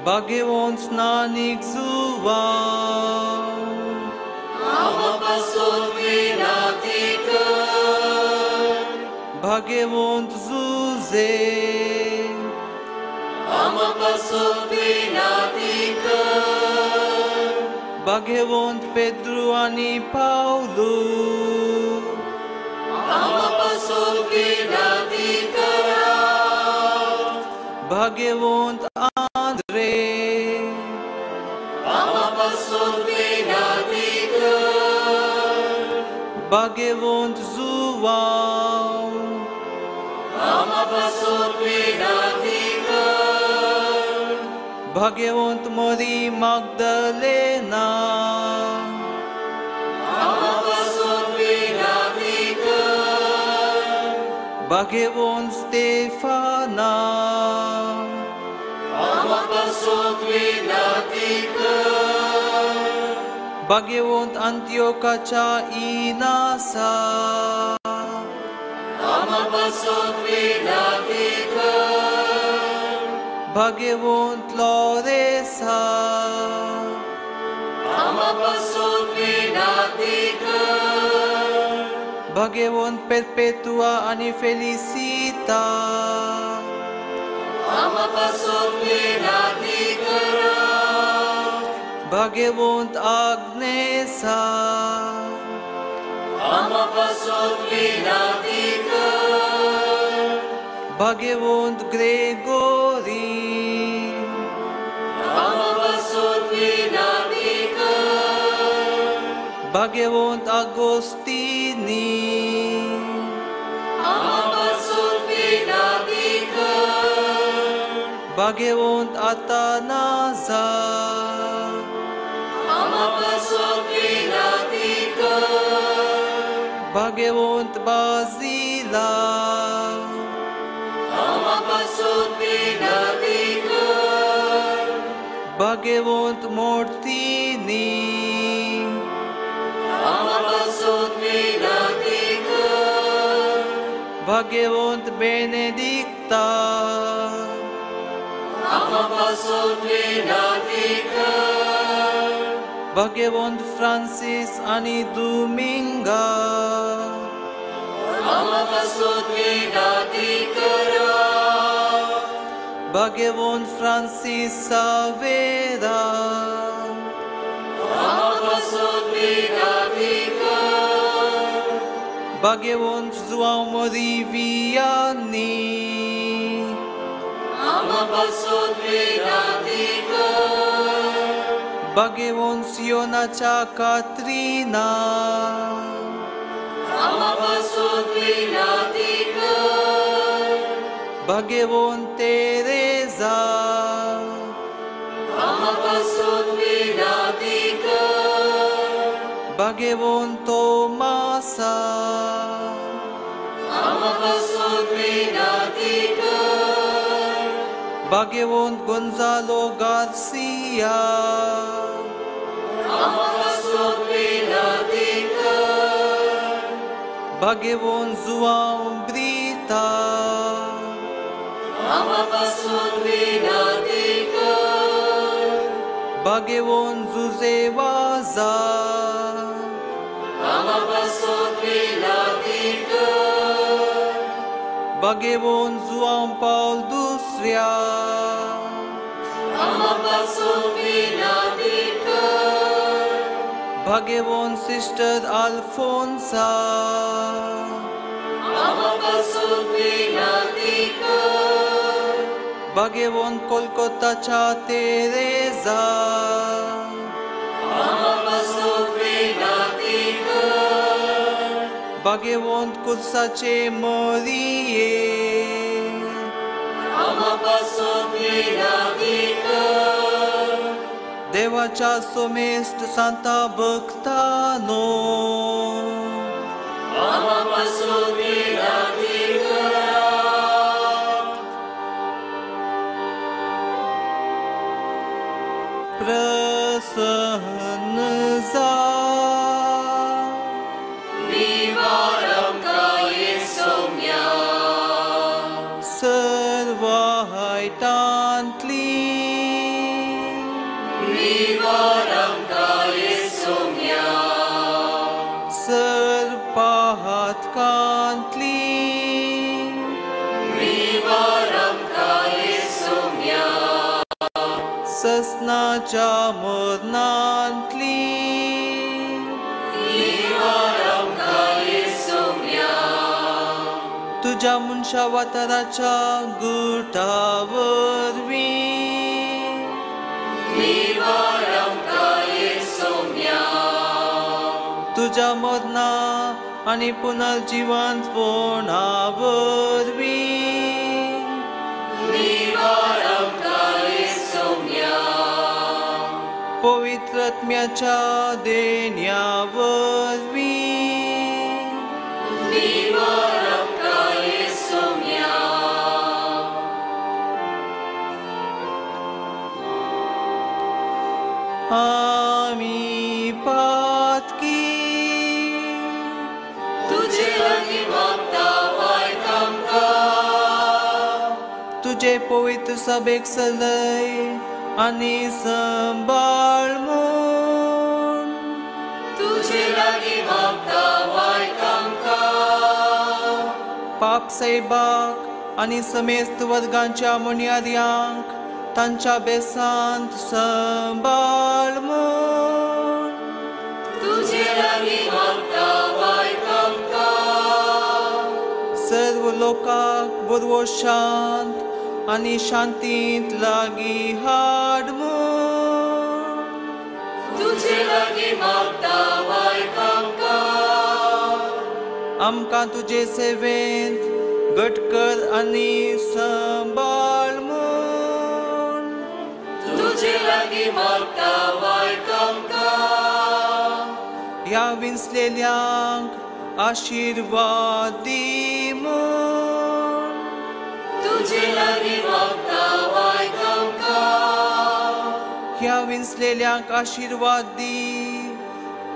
भाग्यवंत स्नानीक जुवांव, आमा पासून विनंती कर, भाग्यवंत जुजे, आमा पासून विनंती कर, भाग्यवंत पेद्रू आनी पावलू, आमा पासून विनंती करा, भाग्यवंत आंद्रे, आमा पासून विनंती कर, भाग्यवंत जुवांव, आमा पासून विनंती कर, भाग्यवंत मोरी माग्दलेना, आमा पासून विनंती कर, भाग्यवंत स्तेफाना, आमा पासून विनंती कर, भाग्यवंत अंत्योकाच्या इनासा, आमा पासून विनंती कर, भाग्यवंत लॉरेसा, आमा पासून विनंती कर, भाग्यवंत पेर्पेतुआ आनी फेलिसिता, आमा पासून विनंती करा, भाग्यवंत आग्नेसा, आमा पासून विनंती कर, भाग्यवंत ग्रेगोरी, आमा पासून विनंती कर, भाग्यवंत आगोस्तिनी, आमा पासून विनंती कर, भाग्यवंत आतानाजा, आमा पासून विनंती कर, भाग्यवंत बाजिला, आमा पासून विनंती कर, भाग्यवंत मोर्तिनी, आमा पासून विनंती कर, भाग्यवंत बेनेदिक्ता, आमा पासून विनंती कर, भाग्यवंत फ्रांसीस आनी दुमिंगा, आमा पासून विनंती करा, भाग्यवंत फ्रांसीस सावेरा, आमा पासत विनंती कर. भाग्यवंत जुआंव मोरी वियानी, आमा पासत विनंती कर. भाग्यवंत सियोनाच्या कात्रिना, आमा पासत विनंती कर. भाग्यवंत तेरेजा, आमा पासत विनंती कर. भाग्यवंत तोमासा, आमा पासत विनंती कर. भाग्यवंत गोंजालो गार्सिया, आमा पासत विनंती कर. भाग्यवंत जुआंव ब्रिता, आमा पासत विनंती कर. भाग्यवंत जुजे वाजा, आमा पासत विनंती कर. भाग्यवंत जुआंव पावल दुसऱ्या, आमा पासत विनंती कर. भाग्यवंत सिस्टर आल्फोन्सा, आमा पासत विनंती कर. भाग्यवंत कोलकाताच्या तेरेजा, आमा पासत विनंती कर. भाग्यवंत कुर्साचे मोरिये, आमा पासत विनंती कर. देवाच्या सोमेस्त सांता भक्तानो, आमा पासत विनंती करात. प्रसन्न जा, निवार आमकां येसोम्या, सर्वायतांतली, निवार आमकां येसोम्या, सर्पातकांतली, निवार आमकां येसोम्या, ससनाच्या मरणांतली, निवार आमकां येसोम्या, तुज्या मनशा वाठाराच्या गुटा वरवीं, निवार आमकां येसोम्या, तुज्या मरणा आनी पुनर्जिवंतपणा वरवीं, निवार आमकां येसोम्या, पवित्र आत्म्याच्या देण्या वरवीं, निवार आमकां येसोम्या. आमी पातकी, तुजे लागीं मागता वायट आमकां, तुजे पवित्र सभेक सलय आनी संबाळ म्हूण, तुजे लागीं मागता वायट आमकां, पाप सायबाक आनी समेस्त वर्गांच्या म्हणयाऱ्यांक तांच्या बेसांत संबाळ म्हूण, तुजे लागीं मागता वायट आमकां, सर्व लोकांक बरवो शांत आनी शांतींत लागीं हाड म्हूण, तुजे लागीं मागता वायट आमकां, आमकां तुजे सेवेंत घट कर आनी संबाळ म्हूण, तुजे लागीं मागता वायट आमकां, ह्या विंचलेल्यांक आशिर्वाद दी म्हूण, तुजे लागीं मागता वायट आमकां, ह्या विंचलेल्यांक आशिर्वाद दी,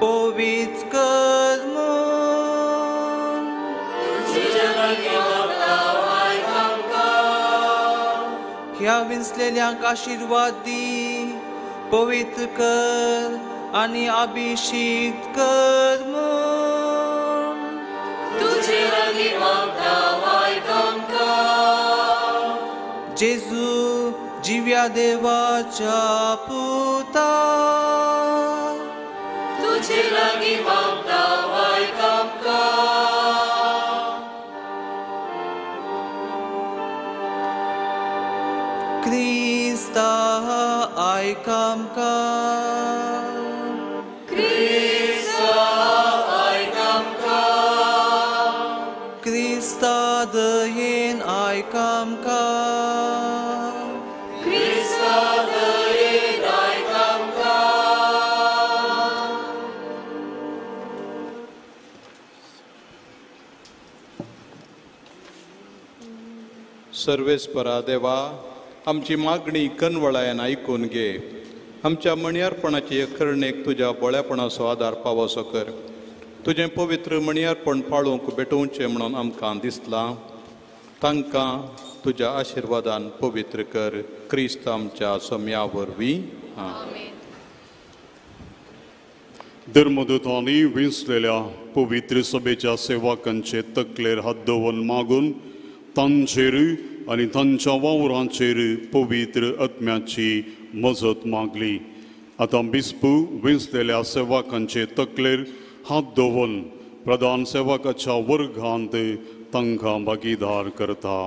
पवित्र कर म्हूण, तुजे लागीं मागता वायट आमकां, ह्या विंचलेल्यांक आशिर्वाद दी, पवित्र कर आनी अभिषिक्त कर म्हूण, तुजे लागीं मागता वायट आमकां, जेजू जिव्या देवाच्या पुता तुझे लागीं मागता आयक आमकां क्रिस्ता आयक आमकां क्रिस्ता आयक आमकां क्रिस्ता दयेन आयक आमकां क्रिस्ता दयेन आयक आमकां सर्वेस्परा देवा आमची मागणी कनवळायन आयकून घे. आमच्या मणयारपणाची करणेक तुज्या बळेपणाचो आदार पावोसो कर. तुजें पवित्र मणयारपण पाळूंक भेटोवचें म्हणून आमकां दिसलां. तांकां तुज्या आशिर्वादान पवित्र कर. क्रिस्त आमच्या सोम्या वरवीं. धर्मदूतांनी विंचलेल्या पवित्र सभेच्या सेवकांचे तकलेर हात दवरून मागून तांचेर आनी तांच्या वावरांचेर पवित्र आत्म्याची मजत मागली. आतां बिस्पू विंचलेल्या सेवकांचे तकलेर हात दवरून प्रधान सेवकाच्या वर्गांत तांकां भागीदार करता.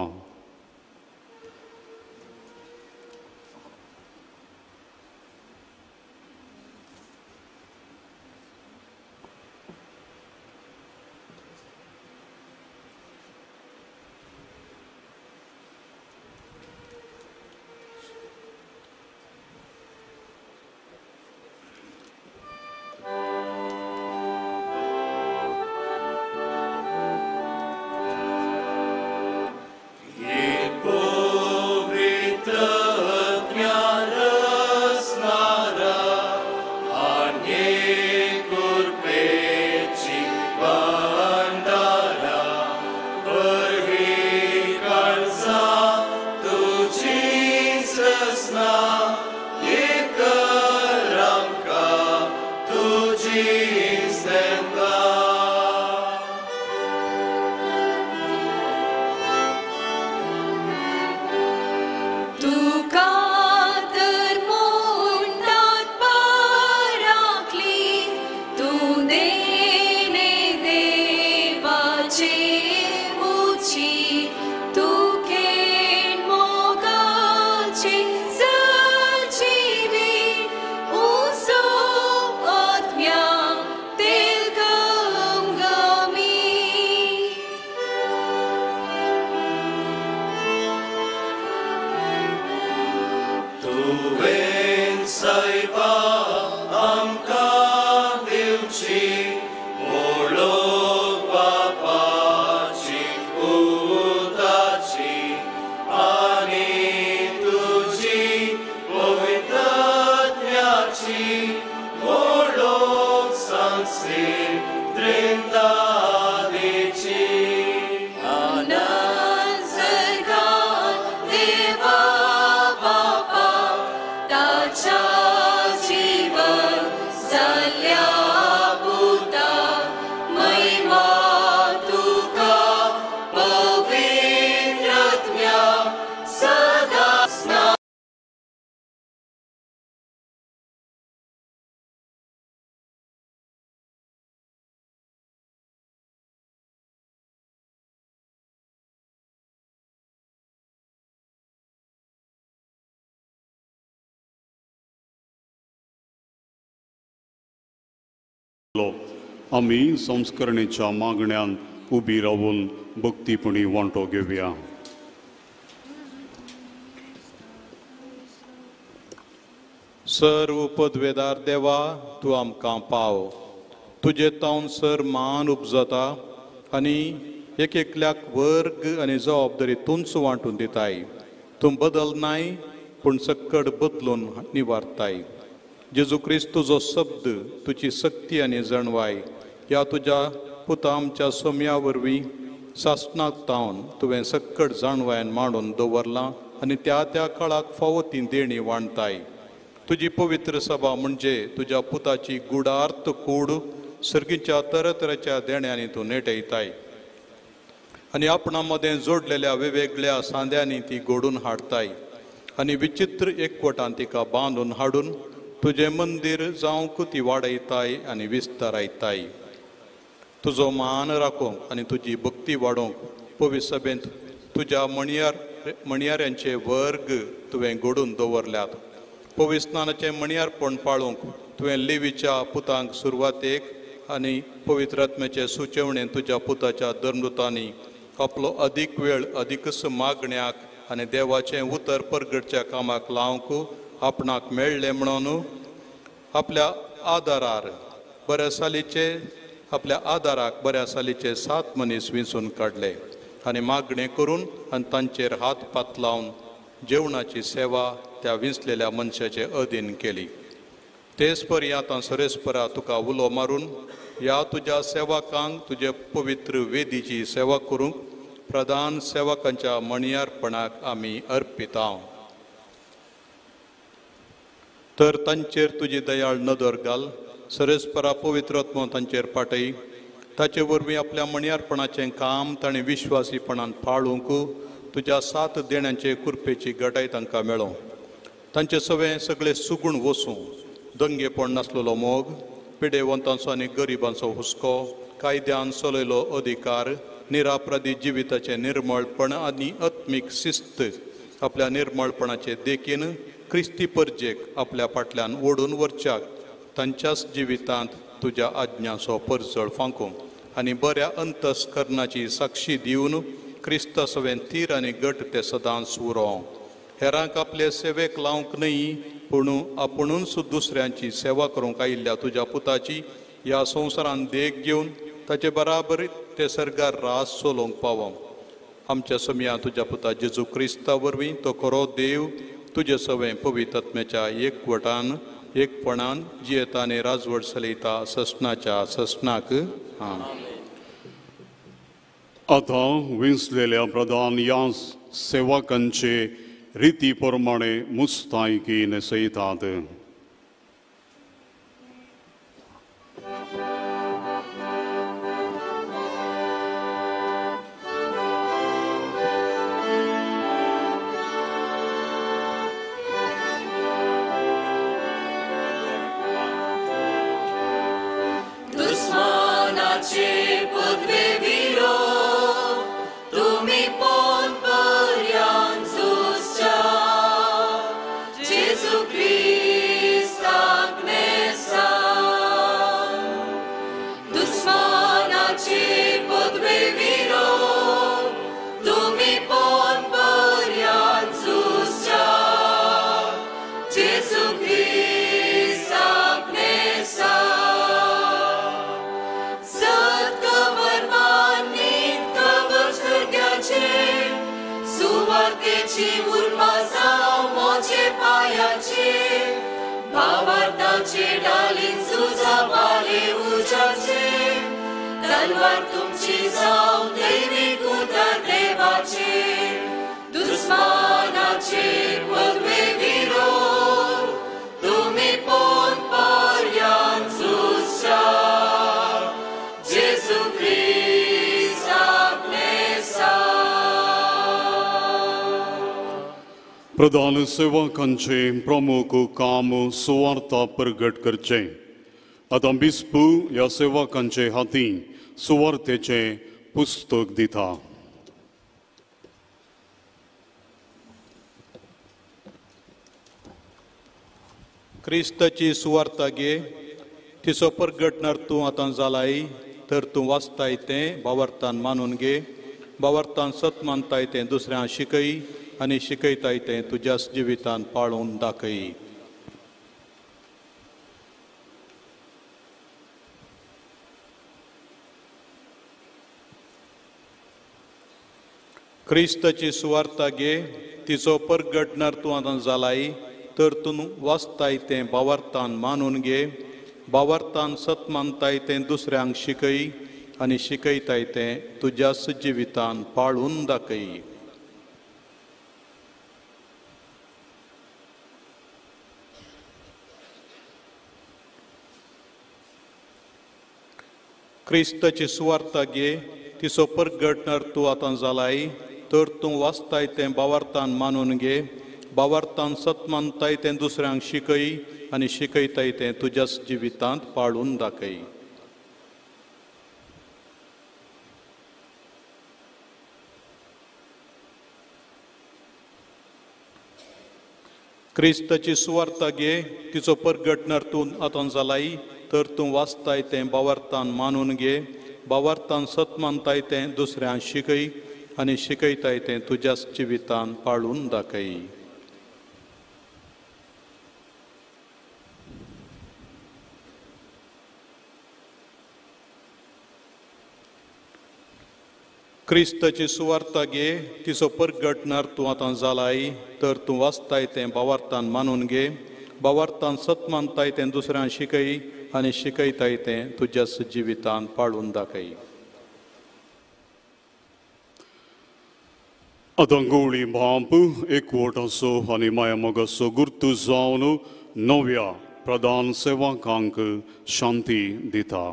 आमी संस्करणेच्या मागण्यान उबी रावून भक्तीपणी वांटो घेवया. सर्व पदवेदार देवा तूं आमकां पाव. तुजे तावन सर मान उपजता आनी एक एकल्याक वर्ग आनी जबाबदारी तूंच वांटून दिताय. तूं बदल नाय पूण सक्कड बदलून निवारताय. जेजू क्रिस्त तुजो शब्द तुजी शक्ती आनी जाणवाय ह्या तुज्या पुता आमच्या सोम्या वरवीं सासणाक तावन तुवें सक्कड जाणवायन मांडून दवरलां आनी त्या त्या काळाक फावो ती देणी वांटताय. तुजी पवित्र सभा म्हणजे तुज्या पुताची गुडार्थ कूड सर्गीच्या तरातराच्या देण्यांनी तूं नेटयताय आनी आपणा मदें जोडलेल्या वेगवेगळ्या सांद्यांनी ती घडून हाडताय. आनी विचित्र एकवटान तिका बांदून हाडून तुजें मंदीर जावंक ती वाडयताय आनी विस्तारायताय. तुजो मान राखूंक आनी तुजी भक्ती वाडोवंक पवित्र सभेंत तुज्या मणयाऱ्यांचे वर्ग तुवें घडून दवरल्यात. पवित्र स्नानाचें मणयारपण पाळूंक तुवें लेवीच्या पुतांक सुरवातेक आनी पवित्र आत्म्याचे सुचेवणेन तुज्या पुताच्या धर्मदूतांनी आपलो अदीक वेळ अदीकच मागण्याक आनी देवाचें उतर परगटच्या कामाक लावंक आपणाक मेळ्ळें म्हणून आपल्या आदारार बऱ्या सालीचे आपल्या आदाराक बऱ्या सालीचे 7 मनीस विंचून काडले आनी मागणें करून आनी तांचेर हात पात लावन जेवणाची सेवा त्या विंचलेल्या मनशाचे अधीन केली. तेच परी आतां सरेस्परा तुका उलो मारून ह्या तुज्या सेवकांक तुजे पवित्र वेदीची सेवा करूंक प्रधान सेवकांच्या मणयारपणाक आमी अर्पितां. तर तांचेर तुजी दयाळ नदर घाल, सरेस्परा पवित्र आत्मो तांचेर पाटय, ताचे वरवीं आपल्या मणयारपणाचें काम ताणें विश्वासीपणान पाळूंक तुज्या 7 देण्यांचे कृपेची गटाय तांकां मेळों. तांचे सवे सगळे सुगूण वसूं, दंगेपण नासलेलो मोग, पिडेवंतांचो आनी गरिबांचो हुस्को, कायद्यान चलयलो अधिकार, निरापराधी जिविताचें निर्मळपण आनी आत्मीक शिस्त आपल्या निर्मळपणाचे देखीन क्रिस्ती परजेक आपल्या फाटल्यान ओडून व्हरच्याक तांच्याच जिवितांत तुज्या आज्ञाचो परजळ फांकूं आनी बऱ्या अंतस्करणाची साक्षी दिवन क्रिस्ता सवें थीर आनी घट ते सदांच उरों. हेरांक आपले सेवेक लावंक न्हय पूण आपुणूच दुसऱ्यांची सेवा करूंक आयिल्ल्या तुज्या पुताची ह्या संवसारान देख घेवन ताचे बराबर ते सर्गार रास चलोवंक पावों. आमच्या समया तुज्या पुता जेजू क्रिस्ता वरवीं तो खरो देव तुजे सवें पवित्र आत्म्याच्या एकवटान एकपणान जियेता आनी राजवट चलयता ससनाच्या ससनाक. आमेन. आतां विंचलेल्या प्रधान ह्या सेवकांचे रिती प्रमाणे मुस्तायकी न्हेसयतात. दुस्मानाचे पदवे विरो तुमी पोन पर्यान झुजच्या जेजू क्रिस्ताक न्हेसा. दुस्मानाचे पदवे विरो तुमी पोन पर्यान झुजच्या जेजू क्रिस्ताक न्हेसा. सुवार्तेची उर्बा जावं मोजे पायाचे, भावार्थाचे डालीन झुजा पाले उजाचे, तलवार तुमची जावं दैवीक उतर देवाचे. दुस्मानाचे पदवे विरो तुमी पोन पर्यान झुजच्या जेजू क्रिस्ताक न्हेसा. प्रधान सेवकांचे प्रमुख काम सुवार्ता प्रगट करचें. आतां बिस्पू ह्या सेवकांचे हाती सुवार्तेचें पुस्तक दिता. क्रिस्ताची सुवार्ता घे, तिचो परगटणार तूं आतां जालाय तर तूं वाचताय तें भावार्थान मानून घे, भावार्थान सत मानताय तें दुसऱ्यांक शिकय आनी शिकयताय तें तुज्याच जिवितान पाळून दाखय. क्रिस्ताची सुवार्ता घे, तिचो परगटणार तूं आतां जालाय तर तूं वाचताय तें भावार्थान मानून घे, भावार्थान सत मानताय तें दुसऱ्यांक शिकय आनी शिकयताय तें तुज्याच जिवितान पाळून दाखय. क्रिस्ताची सुवार्ता घे, तिचो परगटणार तूं आतां जालाय तर तूं वाचताय तें भावार्थान मानून घे, भावार्थान सत मानताय तें दुसऱ्यांक शिकय आनी शिकयताय तें तुज्याच जिवितांत पाळून दाखय. क्रिस्ताची सुवार्ता घे, तिचो परगटणार तूं आतां जालाय, तर तूं वाचताय तें भावार्थान मानून घे, भावार्थान सत मानताय तें दुसऱ्यांक शिकय आनी शिकयताय तें तुज्याच जिवितान पाळून दाखय. क्रिस्ताची सुवार्ता घे, तिचो परगटणार तूं आतां जालाय, तर तूं वाचताय तें भावार्थान मानून घे, भावार्थान सत मानताय तें दुसऱ्यांक शिकय आनी शिकयताय तें तुज्याच जिवितान पाळून दाखय. आतां गवळी बाप एकवटाचो आनी मायामोगाचो गुर्तू जावन नव्या प्रधान सेवकांक शांती दिता.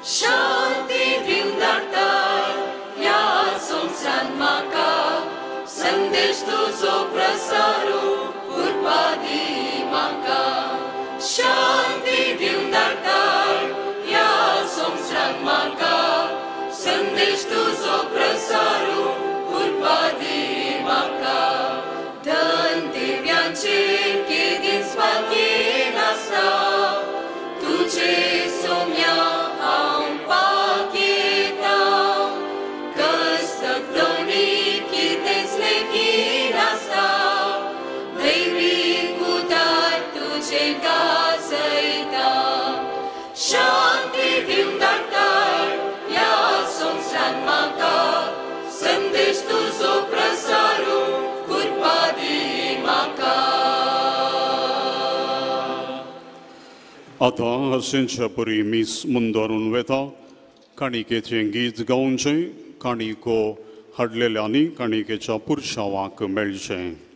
शांती दिवन धाडटाय ह्या संवसारांत म्हाका, संदेश तुजो प्रसारू कृपा दी म्हाका. शांती दिवन धाडटाय ह्या संवसारांत म्हाका, संदेश तुजो प्रसारू कृपा दी म्हाका. धन दिव्यांचेर केदींच बाकी नासता, तुजे सोम्या हांव पाकेता. कस्तकदोणी कितेंच लेगीत आसता, दैवी उदार तुजें गाजयता. शांती दिवन धाडटाय ह्या संवसारांत म्हाका, संदेश तुजो प्रसारू कृपा दी म्हाका. आतां हरशींच्या परी मीस मुंदारून वेता. काणिकेचें गीत गावचें, काणिको हाडलेल्यांनी काणिकेच्या पुरशावाक मेळचें.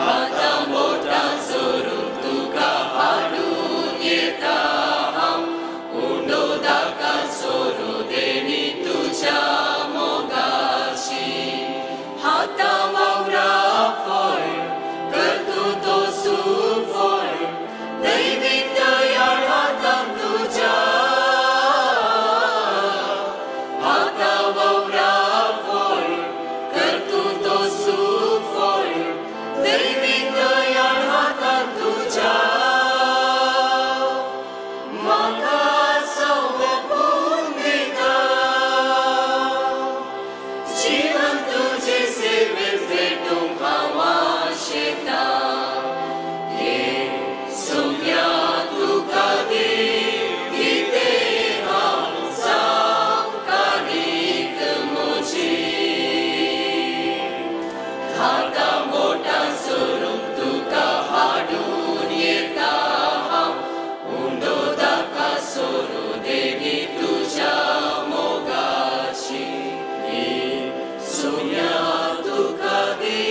आतां बोटां जोडून तुका सोम्या तुका दी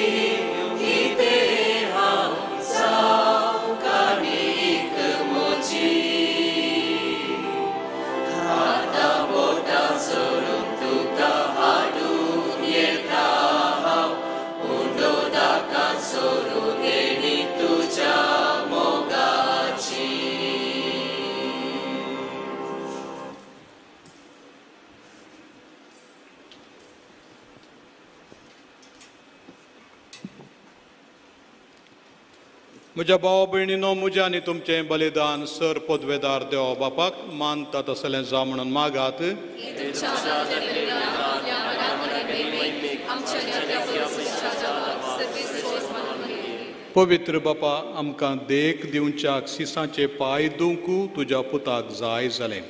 कितें हांव जावं काणीक म्हजी हाता बोटां जोडून तुका हाडून येता हांव उंडो दाकां सोडून देणी तुज्या मोगाची. म्हज्या भाव भयणीनो, म्हज्या आनी तुमचें बलिदान सर पदवेदार देवा बापाक मानता तसलें जावं म्हणून मागात. पवित्र बापा, आमकां देख दिवच्याक सिसांचे पांय दुवंकू तुज्या पुताक जाय जालें.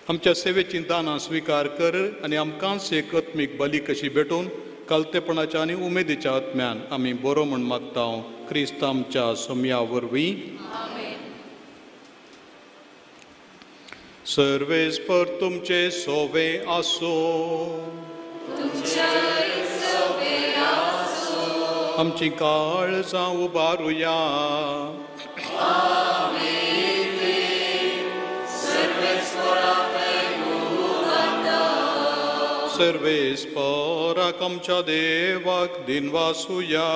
आमच्या सेवेचीं दानां स्विकार कर आनी आमकांच एक आत्मीक बली कशी भेटून कालतेपणाच्या आनी उमेदीच्या आत्म्यान आमी बरो म्हूण मागता क्रिस्त आमच्या सोम्या वरवीं. सर्वेस्पर तुमचे सोवे आसो. आमची काळजां उबारुया. सर्वेस्पराक आमच्या देवाक दिनवासुया.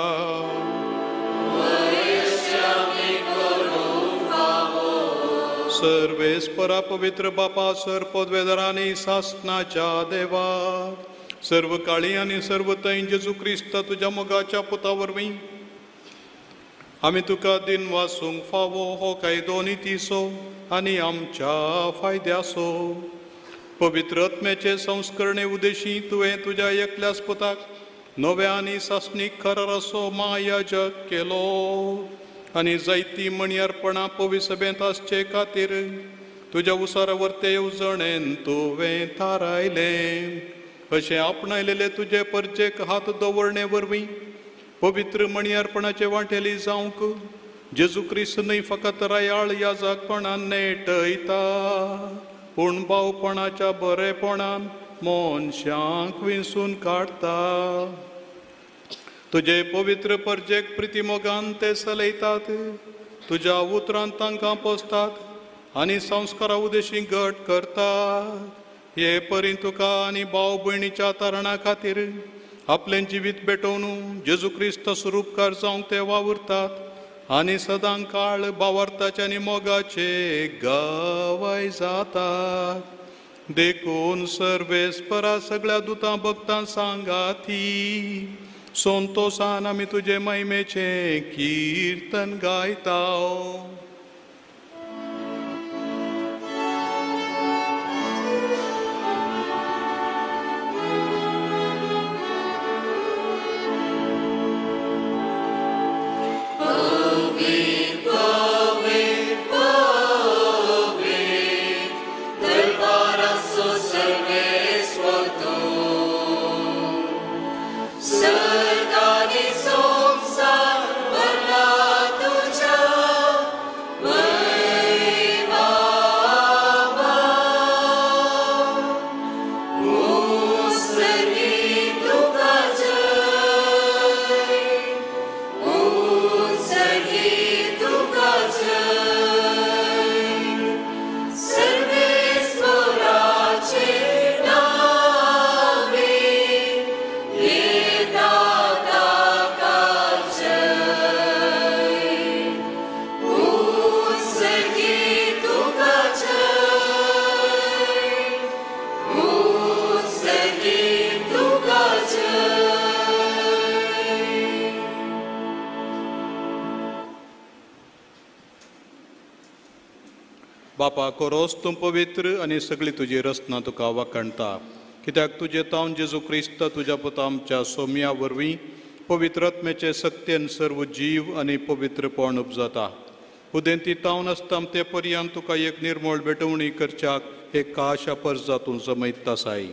सर्वेस्परा पवित्र बापा, सर पदवेदारांनी सासनाच्या देवा, सर्व काळी आनी सर्व थंय जेजू क्रिस्त तुज्या मोगाच्या पुता वरवीं आमी तुका दिनवासूंक फावो हो कायदो नितीचो आनी आमच्या फायद्याचो. पवित्र आत्म्याचे संस्करणे उदेशी तुवें तुज्या एकल्याच पुताक नव्या आनी सासणीक कराराचो मायाजक केलो आनी जायती मणी अर्पणां पविसभेंत आसचे खातीर तुज्या उसारा वर्ते येवजणेन तुवें थारायलें. अशें आपणायलेले तुजे परजेक हात दवरणे वरवीं पवित्र मणी अर्पणाचे वांटेली जावंक जेजू क्रिस्त न्हय फकत रायाळ याजकपणान नेटयता पूण भावपणाच्या बरेपणान मनशांक विंचून काडटा. तुजे पवित्र परजेक प्रितीमोगान ते चलयतात, तुज्या उतरान तांकां पोसतात आनी संस्कारा उदेशी घट करतात. हे परी तुका आनी भाव भयणीच्या तारणा खातीर आपलें जिवीत भेटोवन जेजू क्रिस्त स्वरूपकार जावंक ते वावुरतात आनी सदां काळ भावार्थाचे आनी मोगाचे गवाय जातात. देखून सर्वेस्परा सगळ्या दुतां भक्तां सांगाती संतोसान आमी तुजे महिमेचें किर्तन गायता. बापा कोरोस तूं पवित्र आनी सगळी तुजी रचना तुका वाखणटा, कित्याक तुजे तावन जेजू क्रिस्त तुज्या पुता आमच्या सोम्या वरवीं पवित्र आत्म्याचे सक्तेन सर्व जीव आनी पवित्रपण उपजाता. उदेंती तावन आसता ते पर्यंत तुका एक निर्मळ भेटवणी करच्याक एक काशा परजा तूं जमयता साई.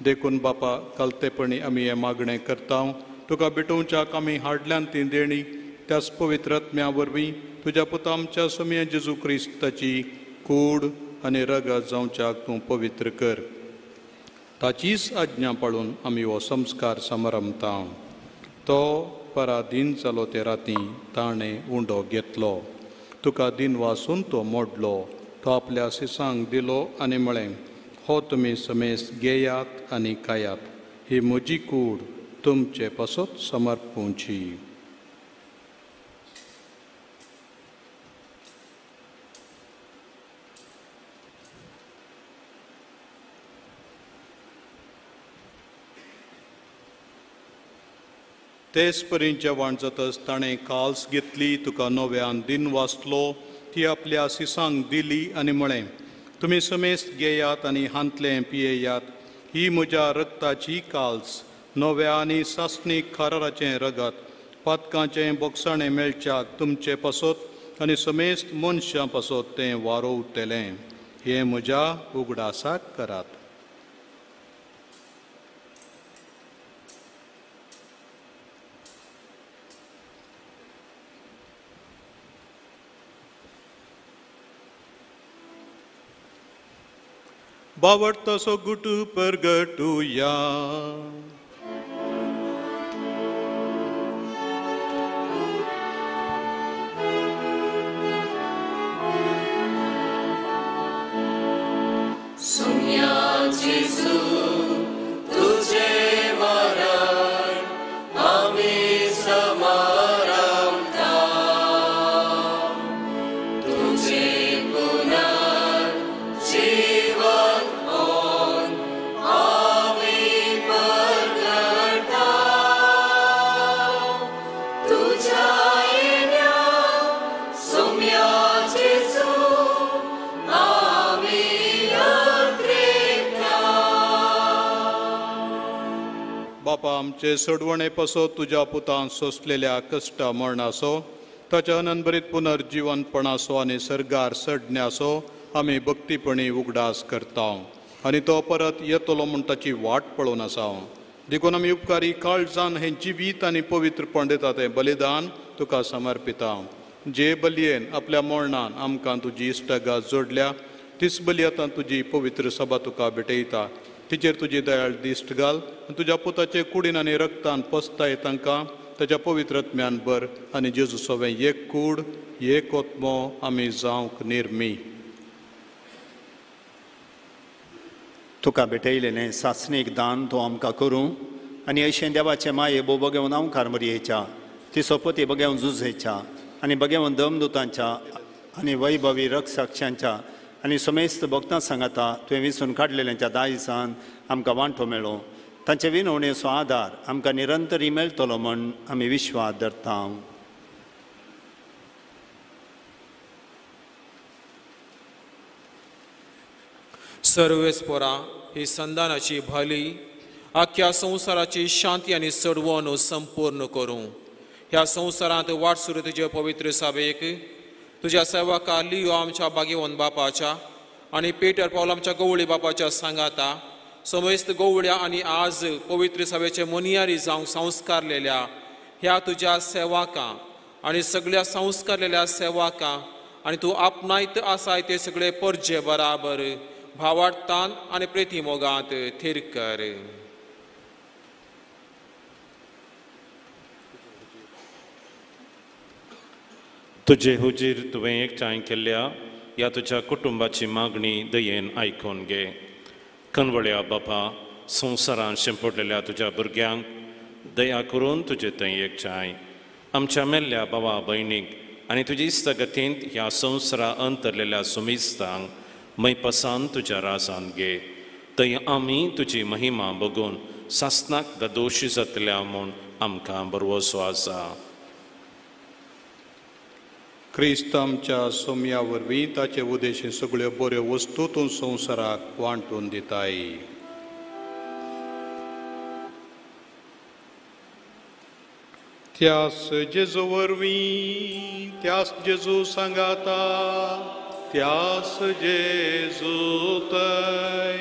देखून बापा कालतेपणी आमी हें मागणें करता, तुका भेटोवच्याक आमी हाडल्यान ती देणी त्याच पवित्र आत्म्या वरवीं तुज्या पुता आमच्या सोम्या जेजू क्रिस्ताची कूड आनी रगत जावच्याक तूं पवित्र कर. ताचीच आज्ञा पाळून आमी हो संस्कार समारंभता. तो पराधीन जालो ते राती ताणें उंडो घेतलो, तुका दिन वासून तो मोडलो, तो आपल्या सिसांक दिलो आनी म्हळें, हो तुमी समेस घेयात आनी खायात, ही म्हजी कूड तुमचे पासत समर्पूंची. तेच परी जेवण जातच ताणें काल्स घेतली, तुका नव्यान दिन वाचलो, ती आपल्या सिसांक दिली आनी म्हळें, तुमी समेस्त घेयात आनी हांतलें पियेयात, ही म्हज्या रक्ताची काल्स, नव्या आनी सासणीक खाराराचें रगत, पातकांचें बोगसाणें मेळच्याक तुमचे पासत आनी समेस्त मनशां पासत तें वारोवतलें. हें म्हज्या उगडासाक करात. बावडतसो गुटू परगटुया. सुम्या जेजू तुझे मरण आमी समारंभता, तुझे पुनर्जीवन आमी परगटा, तुझ्या येण्या सुम्या जेजू आमी. बापा, आमचे सोडवणे पासत तुज्या पुतान सोंसलेल्या कश्टा मरणाचो, ताच्या अनंतभरीत पुनर्जिवनपणाचो आनी सर्गार सडण्याचो आमी भक्तीपणी उगडास करता आनी तो परत येतलो म्हूण ताची वाट पळोवन आसा. देखून आमी उपकारी काळजान हें जिवीत आनी पवित्रपण दिता तें बलिदान तुका समर्पिता. जे बलयेन आपल्या मरणान आमकां तुजी इश्टागात जोडल्या, तीच बली आतां तुजी पवित्र सभा तुका भेटयता. तिचेर तुजी दयाळ दिश्ट घाल आनी तुज्या पुताचे कुडीन आनी रक्तान पसताय तांकां ताच्या पवित्र आत्म्यान भर आनी जेजू सवें एक कूड एक आत्मो आमी जावंक निर्मी. तुका भेटयलेलें सासणीक दान तूं आमकां करूं आनी अशें देवाचे माये भोव बगेवन आमकार मरयेच्या ती सोपती बगेवन झुजेच्या आनी बगेवन दमदुतांच्या आनी वैभवी रक्षाक्षांच्या आनी समेस्त भक्तां सांगाता तुवें विसून काडलेल्यांच्या दायसान आमकां वांटो मेळो. तांचे विनवणेचो आदार आमकां निरंतरी मेळटलो म्हूण आमी विश्वास धरता. सर्वेस्पोरा ही संधानाची भाली आख्या संवसाराची शांती आनी सडवण संपूर्ण करूं. ह्या संवसारांत वाट सुरू तुजे पवित्र सभेक तुज्या सेवका लियो आमच्या बागेवन बापाच्या आनी पेटर पावल आमच्या गवळी बापाच्या सांगाता समेस्त गवळ्या आनी आज पवित्र सभेचे मोनियारी जावंक संस्कारलेल्या ह्या तुज्या सेवकां आनी सगळ्या संस्कारलेल्या सेवकां आनी तूं आपणायत आसाय ते सगळे परजे बराबर भावार्थान आनी प्रेती मोगांत थीर कर. तुजे हुजीर तुवें एकठांय केल्ल्या ह्या तुज्या कुटुंबाची मागणी दयेन आयकून घे. कनवळ्या बापा, संवसारान शेंपडलेल्या तुज्या भुरग्यांक दया करून तुजे थंय एकठांय आमच्या मेल्ल्या भावा भयणीक आनी तुजी इश्टागतींत ह्या संवसारा अंतरलेल्या सुमिस्तांक मैपसान तुज्या राजान घे. थंय आमी तुजी महिमा बगून सासनाक दोशी जातल्या म्हूण आमकां भरवसो आसा. क्रिस्त आमच्या सोम्या वरवीं ताचे उदेशी सगळ्यो बऱ्यो वस्तू तूं संवसाराक वांटून दिताय. त्यास जेजू वरवीं, त्यास जेजू सांगाता, त्यास जेजू तय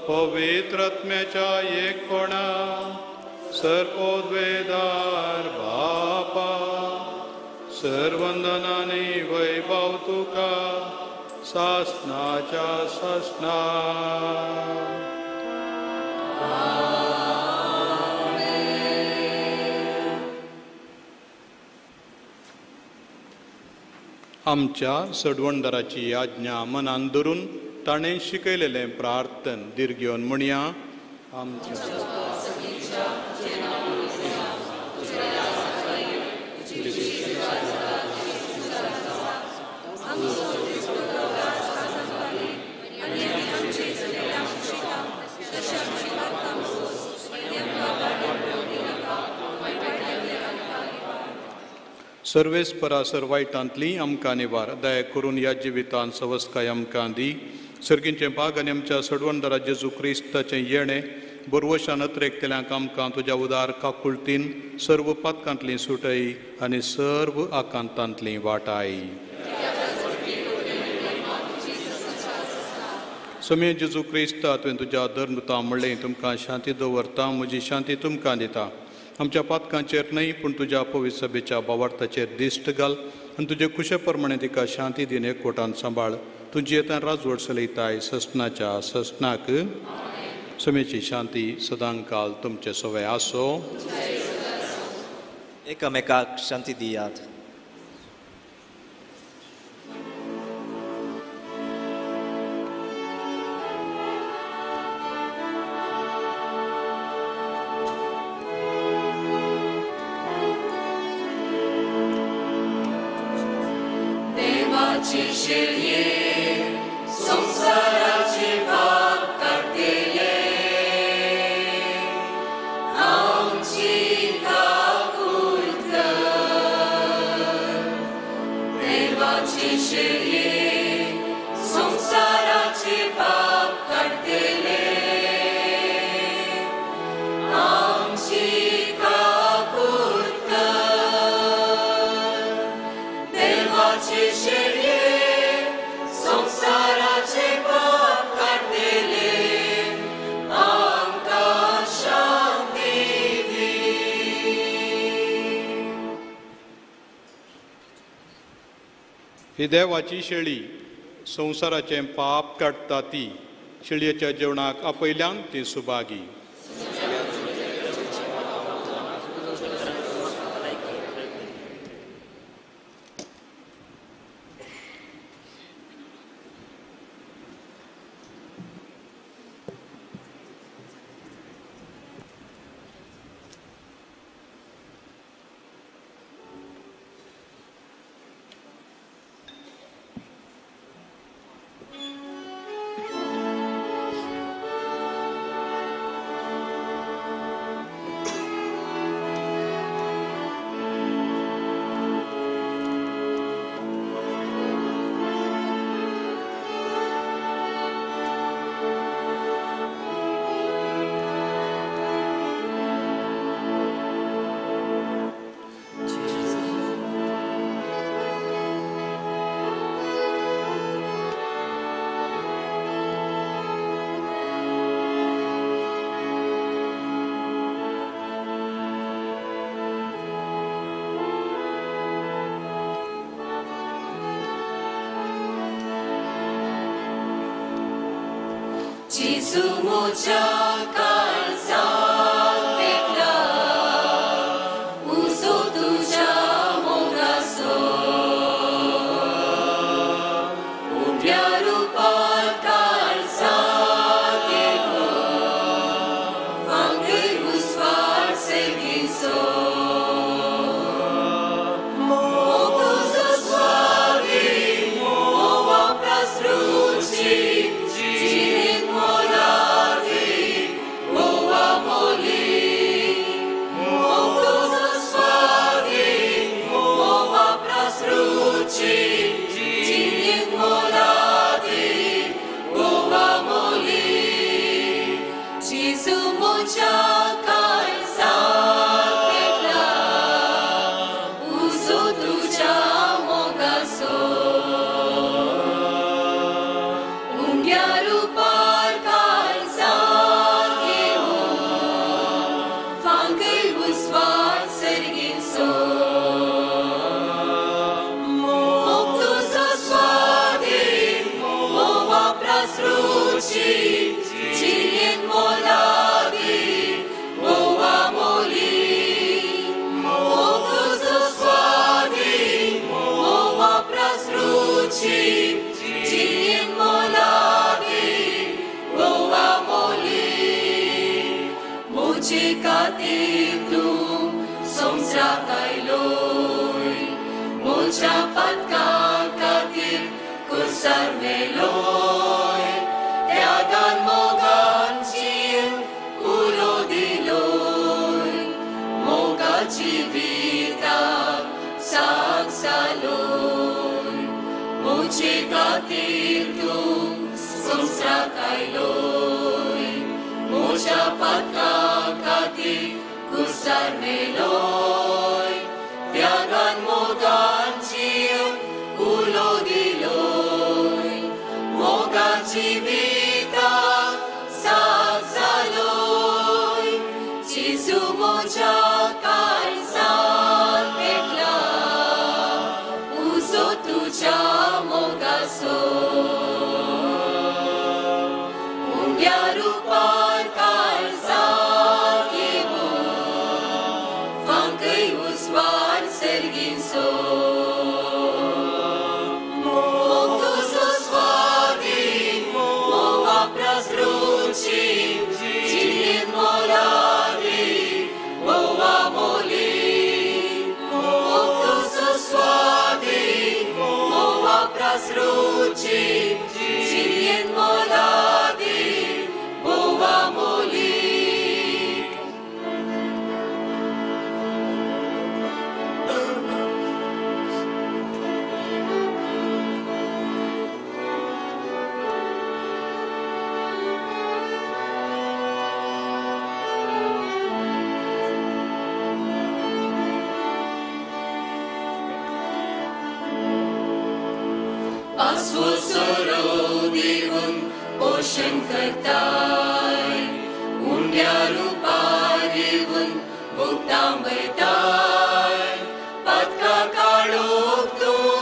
पवित्र आत्म्याच्या एक कोणा सर्वोद्वेदार बापा सर्वंदनाने वैभव तुका सासनाच्या सासना. आमच्या सडवणदाराची आज्ञा मनान धरून ताणें शिकयलेलें प्रार्थन दीर्घ घेवन म्हणया. आमच्या सर्वेस्परा सर वायटांतली आमकां निवार दया करून ह्या जिवितान सवस्काय आमकां दी. सर्गींचें भाग आनी आमच्या सडवणदारा जेजू क्रिस्ताचें येणें बरवशान अत्रेकतल्यांक आमकां तुज्या उदार काकुळतीन सर्व पातकांतली सुटय आनी सर्व आकांतांतली वाटाय. समे जेजू क्रिस्ता तुवें तुज्या धर्मता म्हणलें तुमकां शांती दवरता, म्हजी शांती तुमकां दिता. आमच्या पातकांचेर न्हय पूण तुज्या पवित्र सभेच्या भावार्थाचेर दिश्ट घाल आनी तुजे खुशे प्रमाणे तिका शांती दिन एकवटान सांबाळ. तुजी येतान राजवट चलयताय ससनाच्या ससनाक. समेची शांती सदांकाल तुमचे सवय आसो. एकामेकाक शांती दियात. संसाराचे पाप काडटले आमची काकूट कर. देवाची शेळये संसाराचे पाप काडटले आमची काकूट कर. देवाची शेळये संसाराचे पाप काडटले आमकां शांती दी. ही देवाची शेळी संवसाराचें पाप काडटा ती शेळयेच्या जेवणाक आपयल्यान ती सुभागी. जेजू म्हज्या काळजाक पेटला उजो तुज्या मोगाचो उब्या रुपार काळजाक येवो फांगय उस्वार सेगीचो. मोग तुजो स्वादीन मोवा प्रसरूची जिणेंत मोलादीक मुझ्या पातकां खातीर कुर्सार मेलोय, त्यागान मोगान जीव उलो दिलोय, मोगा जिविताक साग जालोय, मुझे खातीर तूं संवसाराक आयलोय, मुझ्या पातकां खातीर कुर्सार मेलोय, त्यागान मोगान जीव उलो दिलोय, मोगा जिविताक साग जालोय, जेजू म्हज्या काळजांत पेटला, उजो तुज्या मोगाचो, उंड्या रुपार काळजांत येवन फांकय उजवाड सर्गीचो, मोग तुजो स्वादीन मोवा प्रसरूची, जिणेंत मोलादीक मोवा मोली, मोग तुजो स्वादीन मोवा प्रसरूची, जिणेंत मोलादीक मोवा मोली. पासवो सोरो दिवन पोशण करताय, उंड्या रुपार येवन भुगतांबयताय, पातका काळोख तूं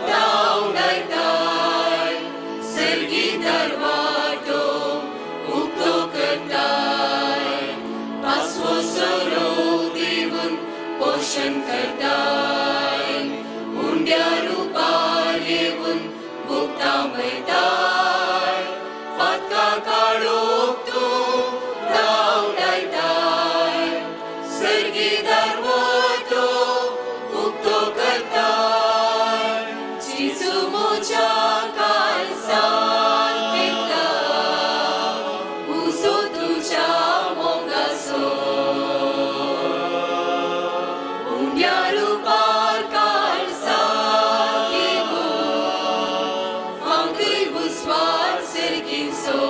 धांवडायताय, सर्गी दरवाटो उक्तो करताय, पासवो सोरो दिवन पोशण करताय, उंड्या रुपार येवन भुगतांबयताय, पातका काळोख तूं धांवडायताय, सर्गी दरवाटो उक्तो करताय, जेजू म्हज्या काळजांत पेटला, उजो तुज्या मोगाचो, उंड्या रुपार काळजांत येवन फांकय उजवाड सर्गीचो,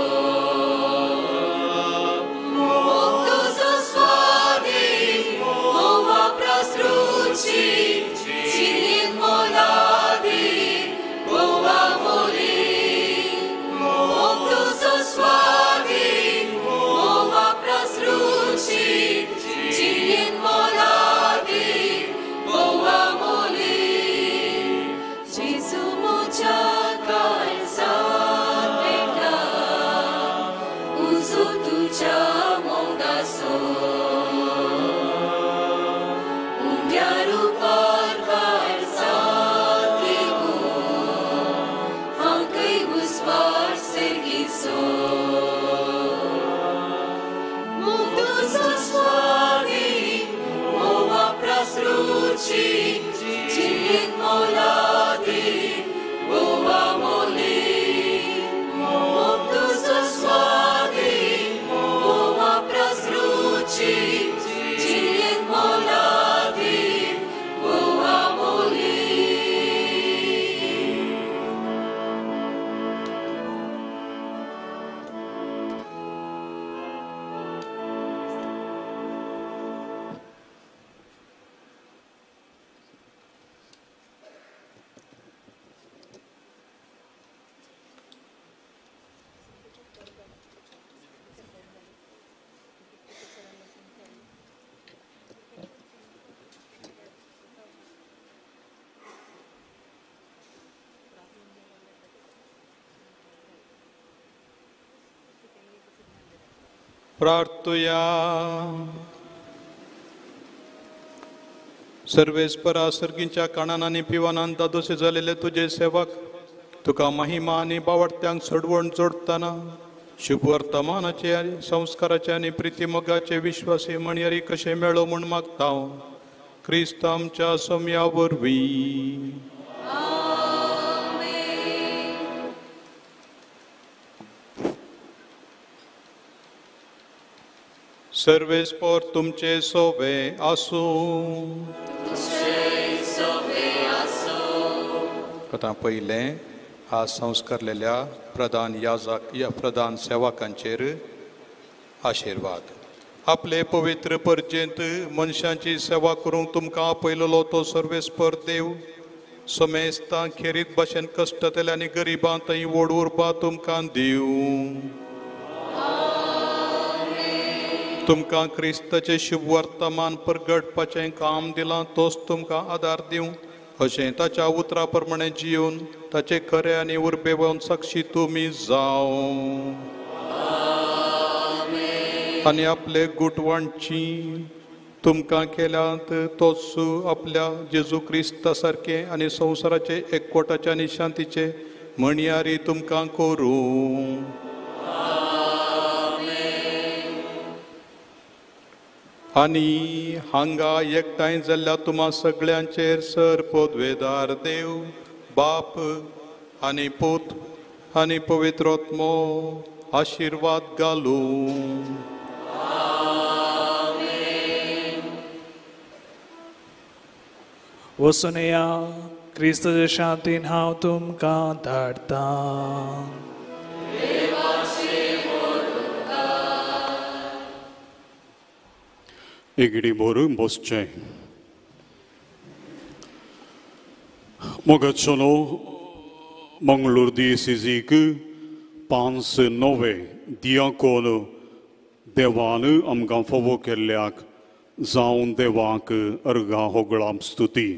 मोग तुजो स्वादीन मोवा प्रसरूची, जिणेंत मोलादीक मोवा मोली, मोग तुजो स्वादीन मोवा प्रसरूची, जिणेंत मोलादीक मोवा मोली, जेजू म्हज्या काळजांत पेटला, उजो तुज्या मोगाचो, उंड्या रुपार काळजांत येवन फांकय उजवाड सर्गीचो, मोग तुजो स्वादीन मोवा प्रसरूची, जिणेंत मोलादीक मोवा मोली, मोग तुजो स्वादीन मोवा प्रसरूची, जिणेंत मोलादीक मोवा मोली. प्रार्थुया. सर्वेस्परा सर्गींच्या काणान आनी पिवानान दादोसे जालेले तुजे सेवक तुका महिमा आनी बावडत्यांक सोडवण जोडटना शुभ वर्तमानाचे आनी संस्काराचे आनी प्रिती मोगाचे विश्वासी म्हणयारी कशें मेळो म्हूण मागता हांव. क्रिस्त आमच्या सोम्या वरवीं. सर्वेस्पोर तुमचे सोबे आसूं. आतां पयलें आज संस्कारलेल्या प्रधान याजक या प्रधान सेवकांचेर आशिर्वाद. आपले पवित्र परजेंत मनशांची सेवा करूंक तुमकां आपयलेलो तो सर्वेस्पर देव समेस्तां खेरीत भाशेन कश्टतले आनी गरिबां थंय व्हड उरपा तुमकां दिवं. तुमकां क्रिस्ताचें शुभ वर्तमान परगटपाचें काम दिलां तोच तुमकां आदार दिवं अशें ताच्या उतरा प्रमाणें जिवन ताचे खरे आनी उर्बेवन साक्षी तुमी जावं आनी आपले गुटवांची तुमकां केल्यात तोच आपल्या जेजू क्रिस्ता सारकें आनी संवसाराचे एकवटाचे आनी शांतीचे म्हणयारी तुमकां करूं. आनी हांगा एकठांय जाल्ल्या तुमा सगळ्यांचेर सर पदवेदार देव बाप आनी पूत आनी पवित्र आत्मो आशिर्वाद घालूं. वचून या क्रिस्ताच्या शांतीन हांव तुमकां धाडटां. एगडी बोर बसचें. मोगाचलो मंगळूर दियेसीक 5 9 दियाकोन देवान आमकां फावो केल्ल्याक जावन देवाक अर्घा होगळां स्तुती.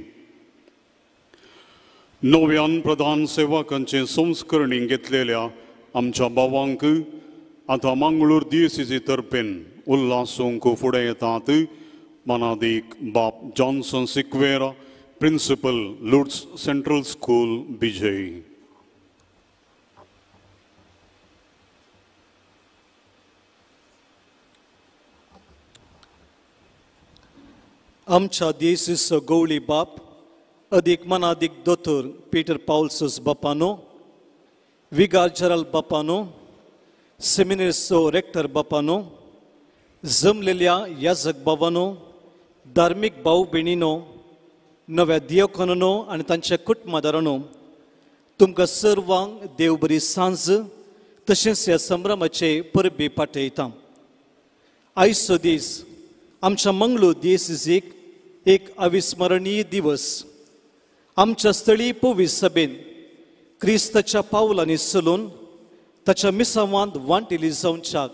नव्यान प्रधान सेवकांचे संस्करणी घेतलेल्या आमच्या भावांक आतां मंगळूर दियेसीचे तर्फेन उल्हासूंक फुडें येतात मनादीक बाप Johnson Sequeira, principal Lourdes central school, Bijai. आमच्या देसीचो गवळी बाप अदीक मनादीक दोतोर पीटर पावल्सस बापानो, विगार जनरल बापानो, सेमिनेरचो रेक्टर बापानो, जमलेल्या याजक बाबानो, धार्मीक भाव भयणीनो, नव्या दियोकनानो आनी तांच्या कुटुंबादारांनो, तुमकां सर्वांक देव बरी सांज तशेंच ह्या संभ्रमाचे परबी पाठयता. आयचो दीस आमच्या मंगळूर दियेसीक एक अविस्मरणीय दिवस. आमच्या स्थळी पवित्र सभेन क्रिस्ताच्या पावलांनी चलून ताच्या मिसावांत वांटिली जावच्याक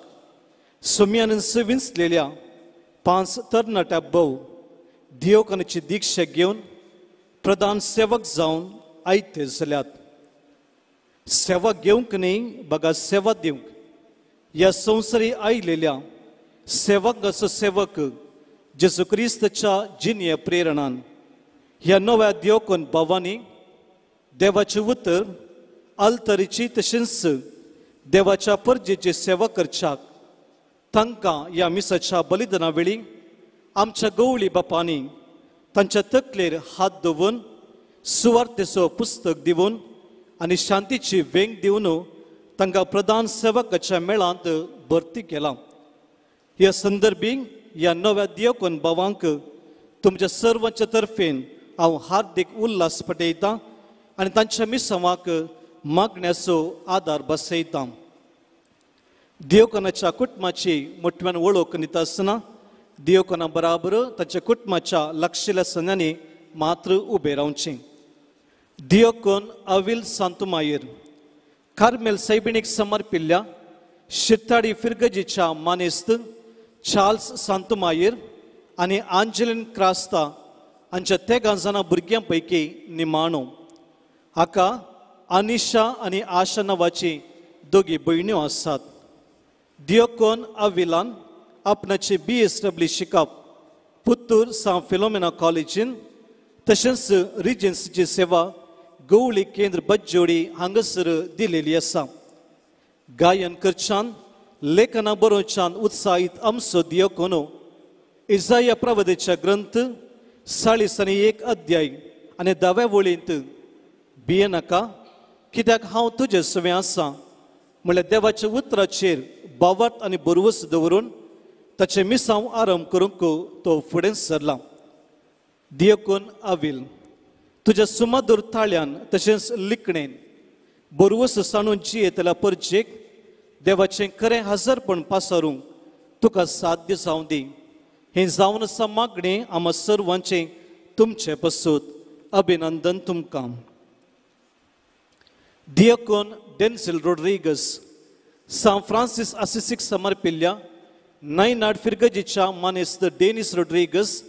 सोम्यान विंचलेल्या 5 तरणाट्या भोव दियोकानाची दीक्षा घेवन प्रधान सेवक जावन आयते जाल्यात. सेवा घेवंक न्ही बगा सेवा दिवंक ह्या संवसारी आयलेल्या सेवकाचो सेवक जेजू क्रिस्ताच्या जिन्य प्रेरणान ह्या नव्या दियोकन भावांनी देवाचें उतर आलतरीची तशेंच देवाच्या परजेची सेवा करच्याक तांकां ह्या मिसाच्या बलिदाना वेळी आमच्या गवळी बापांनी तांच्या तकलेर हात दवरून सुवार्थेचो पुस्तक दिवन आनी शांतीची वेंग दिवन तांकां प्रधान सेवकाच्या मेळांत भरती केला. ह्या संदर्भी ह्या नव्या दियोकन भावांक तुमच्या सर्वांच्या तर्फेन हांव हार्दीक उल्हास पटयतां आनी तांच्या मिसावाक मागण्याचो आदार बसयतां. दियोकनाच्या कुटुंबाची मोठ्यान वळख दिता आसतना दियोकना बराबर ताच्या कुटुंबाच्या लागशिल्ल्या सन्यांनी मात्र उबें रावचें. दियोकन अविल सांतुमायर कार्मेल सैबिणीक समर्पिल्ल्या शिरताडी फिरगजीच्या मानेस्त चार्ल्स सांतुमायर आनी आंजेलीन क्रास्ता हांच्या 13 जाणां भुरग्यां पैकी निमाणो. हाका अनिशा आनी आशा नांवाची दोगी भयण्यो आसात. दियोकन अविलान आपणाचे BSW शिकप पुत्तूर सांत फिलोमेना कॉलेजीन तशेंच रिजन्सीची सेवा गवळी केंद्र बज्जोडी हांगासर दिलेली आसा. गायन करच्यान लेखना बरोवच्यान उत्साहीत आमचो दियोकोनो इजाया प्रवदेच्या ग्रंथ 41 अध्याय आनी 10व्या वळींत भियेनाका कित्याक हांव तुजे सवें आसा म्हणल्यार देवाच्या उतराचेर बावात आनी बरवस दवरून ताचें मिसांव आरंभ करूंक तो फुडें सरला. दियकून आवील तुज्या सुमादूर ताळ्यान तशेंच लिखणेन बरवस सांडून जियेतल्या परजेक देवाचें खरें हजारपण पासारूंक तुका साध्य जावं दी. हें जावन आसा मागणें आमा सर्वांचें तुमचें पसूत. अभिनंदन तुमकां. दियकून डेन्सिल रोड्रिगस सांत फ्रांसीस आसिसीक समर्पिल्ल्या नायनाड फिरगजीच्या मानेस्त डेनिस रोड्रिगस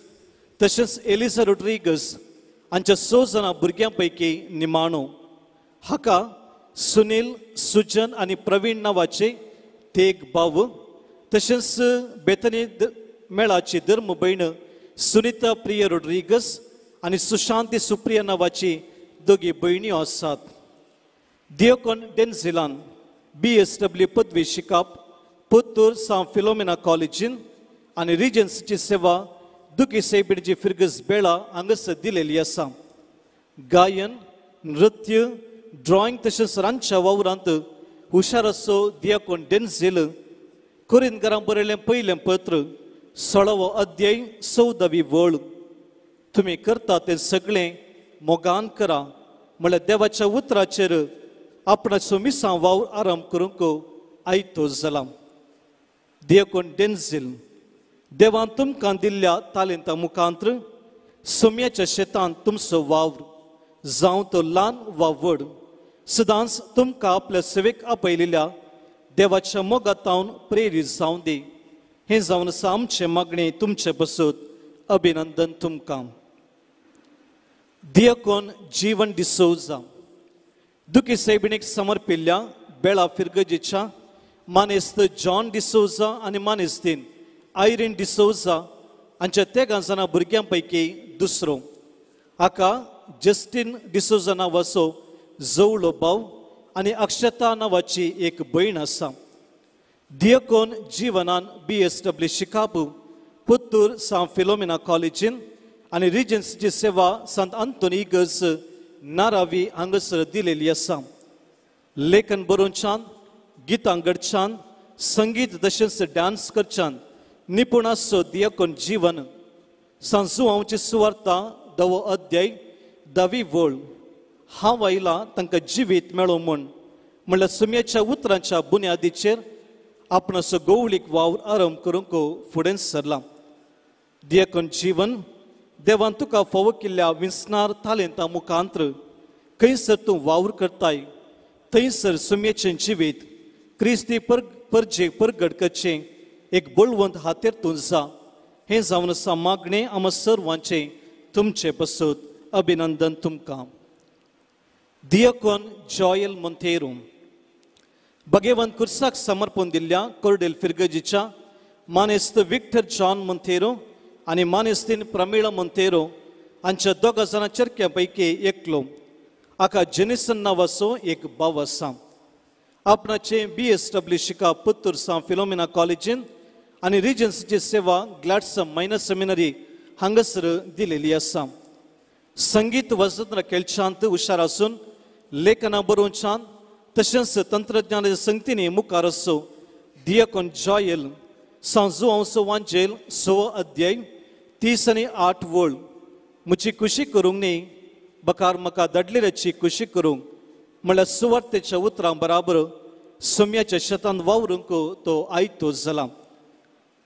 तशेंच एलिसा रोड्रिगस हांच्या 6 जाणां भुरग्यां पैकी निमाणो. हाका सुनील, सुजन आनी प्रवीण नांवाचे तेग भाव तशेंच बेतनी मेळाची धर्म भयण सुनिता प्रिय रोड्रिगस आनी सुशांती सुप्रिया नांवाची दोगी भयण्यो आसात. दियोकोन डेन्झिलान BSW पदवी शिकप पुत्तूर सांत फिलोमिना कॉलेजीन आनी रिजन्सीची सेवा दुखी सेबिणची फिरगस बेळा हांगासर दिलेली आसा. गायन, नृत्य, ड्रॉइंग तशेंच रांदच्या वावरांत हुशार असो दियाकोन डेन्झिल कोरिंदकारां बरयलें पयलें पत्र 16वो अध्याय 14वी वळ. तुमी करता तें सगळें मोगान करा म्हणल्यार देवाच्या उतराचेर आपणाचो मिसां वावर आरंभ करूंक आयतो जाला. दियकोन डेन्झिल देवान तुमकां दिल्ल्या तालेंता मुखांत्र सोम्याच्या शेतांत तुमचो वावर जावं तो ल्हान वा व्हड सदांच तुमकां आपल्या सेवेक आपयलेल्या देवाच्या मोगातावन प्रेरीत जावं दी. हें जावन आसा आमचें मागणें तुमचें पसत. अभिनंदन तुमकां. दियकोन जीवन डिसोजा दुखी सायबिणीक समर्पिल्ल्या बेळा फिरगजीच्या मानेस्त जॉन डिसोजा आनी मानेस्तीन आयरीन डिसोजा हांच्या 13 जाणां भुरग्यां पैकी दुसरो. हाका जस्टीन डिसोजा नांवाचो जवळो भाव आनी अक्षता नांवाची एक भयण आसा. दियकोन जीवनान BSW शिकाप पुत्तूर सांत फिलोमिना कॉलेजीन आनी रिजन्सीची सेवा सांत आंतोनी इगर्ज नारावी हांगासर दिलेली आसा. लेखन बरोवच्यान, गितां घडच्यान, संगीत तशेंच डान्स करच्यान निपूण आसचो दियकोन जीवन सांजुआंवची सुवार्ता 10वो अध्याय 10वी वळ. हांव आयला तांकां जिवीत मेळो म्हूण म्हणल्यार सुम्याच्या उतरांच्या बुन्यादीचेर आपणाचो गोवळीक वावर आरंभ करूंक फुडें सरला. दियकोन जीवन देवान तुका फावो केल्ल्या विंचणार तालेंता मुखांत्र खंयसर तूं वावर करताय थंयसर सुम्याचें जिवीत क्रिस्ती परजे परगट करचें एक बळवंत हातेर तूं जा. हें जावन आसा मागणें आमा सर्वांचें तुमचें पसत. अभिनंदन तुमकां. दियकोन जॉयल मोंतेरो भगेवंत कुर्साक समर्पण दिल्ल्या कोर्डेल फिरगजीच्या मानेस्त विक्टर जॉन मोंतेरो आनी मानेस्तीन प्रमिळा मोंतेरो हांच्या 2 जाणां चरक्यां पैकी एकलो. हाका जेनिसन नांवाचो एक भाव आसा. आपणाचें BSW शिकप पुत्तूर सांत फिलोमिना कॉलेजीन आनी रिजन्सीची सेवा ग्लॅडसम मायनर सेमिनरी हांगासर दिलेली आसा. संगीत वजंत्र खेळच्यांत हुशार आसून लेखनां बरोवच्यांत तशेंच तंत्रज्ञानाच्या संगतींनी मुखार आसचो दियकोन जॉयल सांजुआंवचो वांजेल 6 अध्याय 30 आनी 8 वळ. म्हजी खुशी करूंक न्ही बकार म्हाका धाडलेल्याची खुशी करूंक म्हणल्यार सुवार्तेच्या उतरां बराबर सोम्याच्या शेतांत वावरूंक तो आयतो जाला.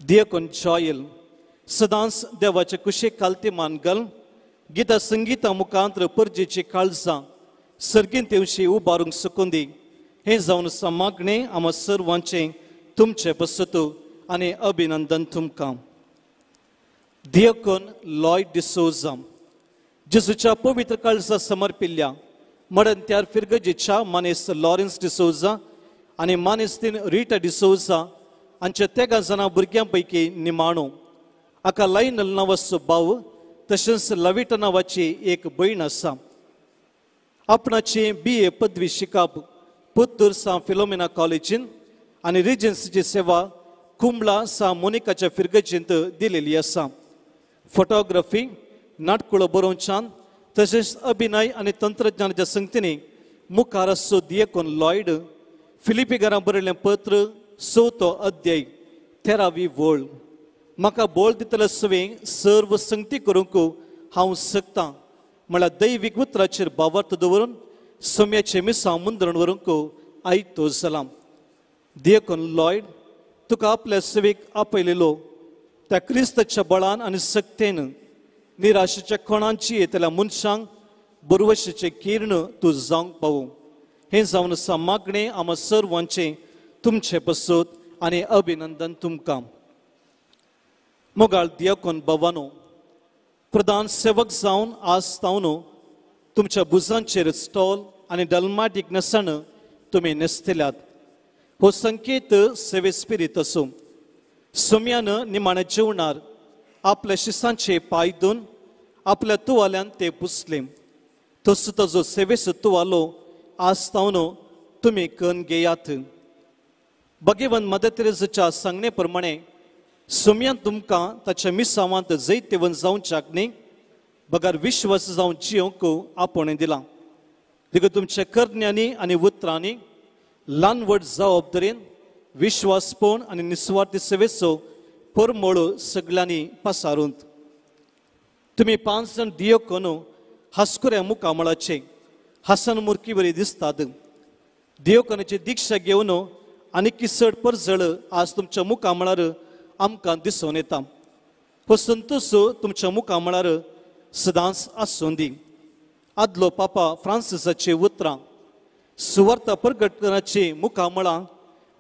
दियकोन जॉयल सदांच देवाचे कुशेक कालती मान घाल गितां संगिता मुखांत्र परजेची काळजां सर्गीन तेवशी उबारूंक सकून दी. हें जावन आसा मागणें आमा सर्वांचें तुमचें पसत आनी अभिनंदन तुमकां. दियकोन लॉयड डिसोजा जेजूच्या पवित्र काळजा समर्पिल्ल्या मडंत्यार फिरगजीच्या मानेस्त लॉरेन्स डिसोजा आनी मानेस्तीन रिटा डिसोजा हांच्या 13 जाणां भुरग्यां पैकी निमाणो. हाका लायनल नांवाचो भाव तशेंच लविटा नांवाची एक भयण आसा. आपणाची BA पदवी शिकप पुत्तूर सांत फिलोमिना कॉलेजीन आनी रिजन्सीची सेवा कुंबळा सांत मोनिकाच्या फिरगजींत दिलेली आसा. फोटोग्राफी, नाटकुळो बरोवच्यान तशेंच अभिनय आनी तंत्रज्ञानाच्या संगतींनी मुखार आसचो दियकोन लॉयड फिलिपी घरां बरयल्लें पत्र 4थो अध्याय 13वी वळ म्हाका बोल दितले सवें सर्व संगती करूंक हांव शकतां म्हळ्यार दैवीक उतराचेर भावार्थ दवरून सम्याचें मिसांव मुंदरण व्हरूंक आयतो जालां. दियकोन लॉयड तुका आपल्या सेवेक आपयलेलो त्या क्रिस्ताच्या बळान आनी सक्तेन निराशेच्या कोणाची येतल्या मनशांक बरवशेचें किर्ण तूं जावंक पावूं हें जावन आसा मागणें आमा सर्वांचें तुमचें पसत आनी अभिनंदन तुमकां. मोगाळ दियकोन बाबानो प्रधान सेवक जावन आज तावन तुमच्या भुजांचेर स्टॉल आनी डलमाटीक न्हेसण तुमी न्हेसतल्यात. हो संकेत सेवे स्पिरीत आसूं. सोम्यान निमाण्या जेवणार आपल्या शिसांचे पांय धुवन आपल्या तुवाल्यान ते पुसले तसो ताजो सेवेचो तुवालो आज तावन तुमी कन घेयात. भगवान मदर तेरेसाच्या सांगणे प्रमाणे सोम्यान तुमकां ताच्या मिसावांत जैतेवन जावच्याक न्ही बगर विश्वास जावन जियोंक आपोवणें दिलां. देखून तुमच्या करण्यांनी आनी उतरांनी ल्हान व्हड जबाबदारेन विश्वासपण आनी निस्वार्थी सेवेचो परमळ सगळ्यांनी पसारूंत. तुमी 5 जाण दियकोन हासकुऱ्या मुखामळाचे हासन मुर्की बरी दिसतात. दियकोनाची दीक्षा घेवन आनी किसड परजळ आज तुमच्या मुखामळार आमकां दिसून येता. हो संतोश तुमच्या मुखामळार सदांच आसूं दी. आदलो पापा फ्रांसिसाची उतरां सुवार्थ प्रगटनाची मुखामळां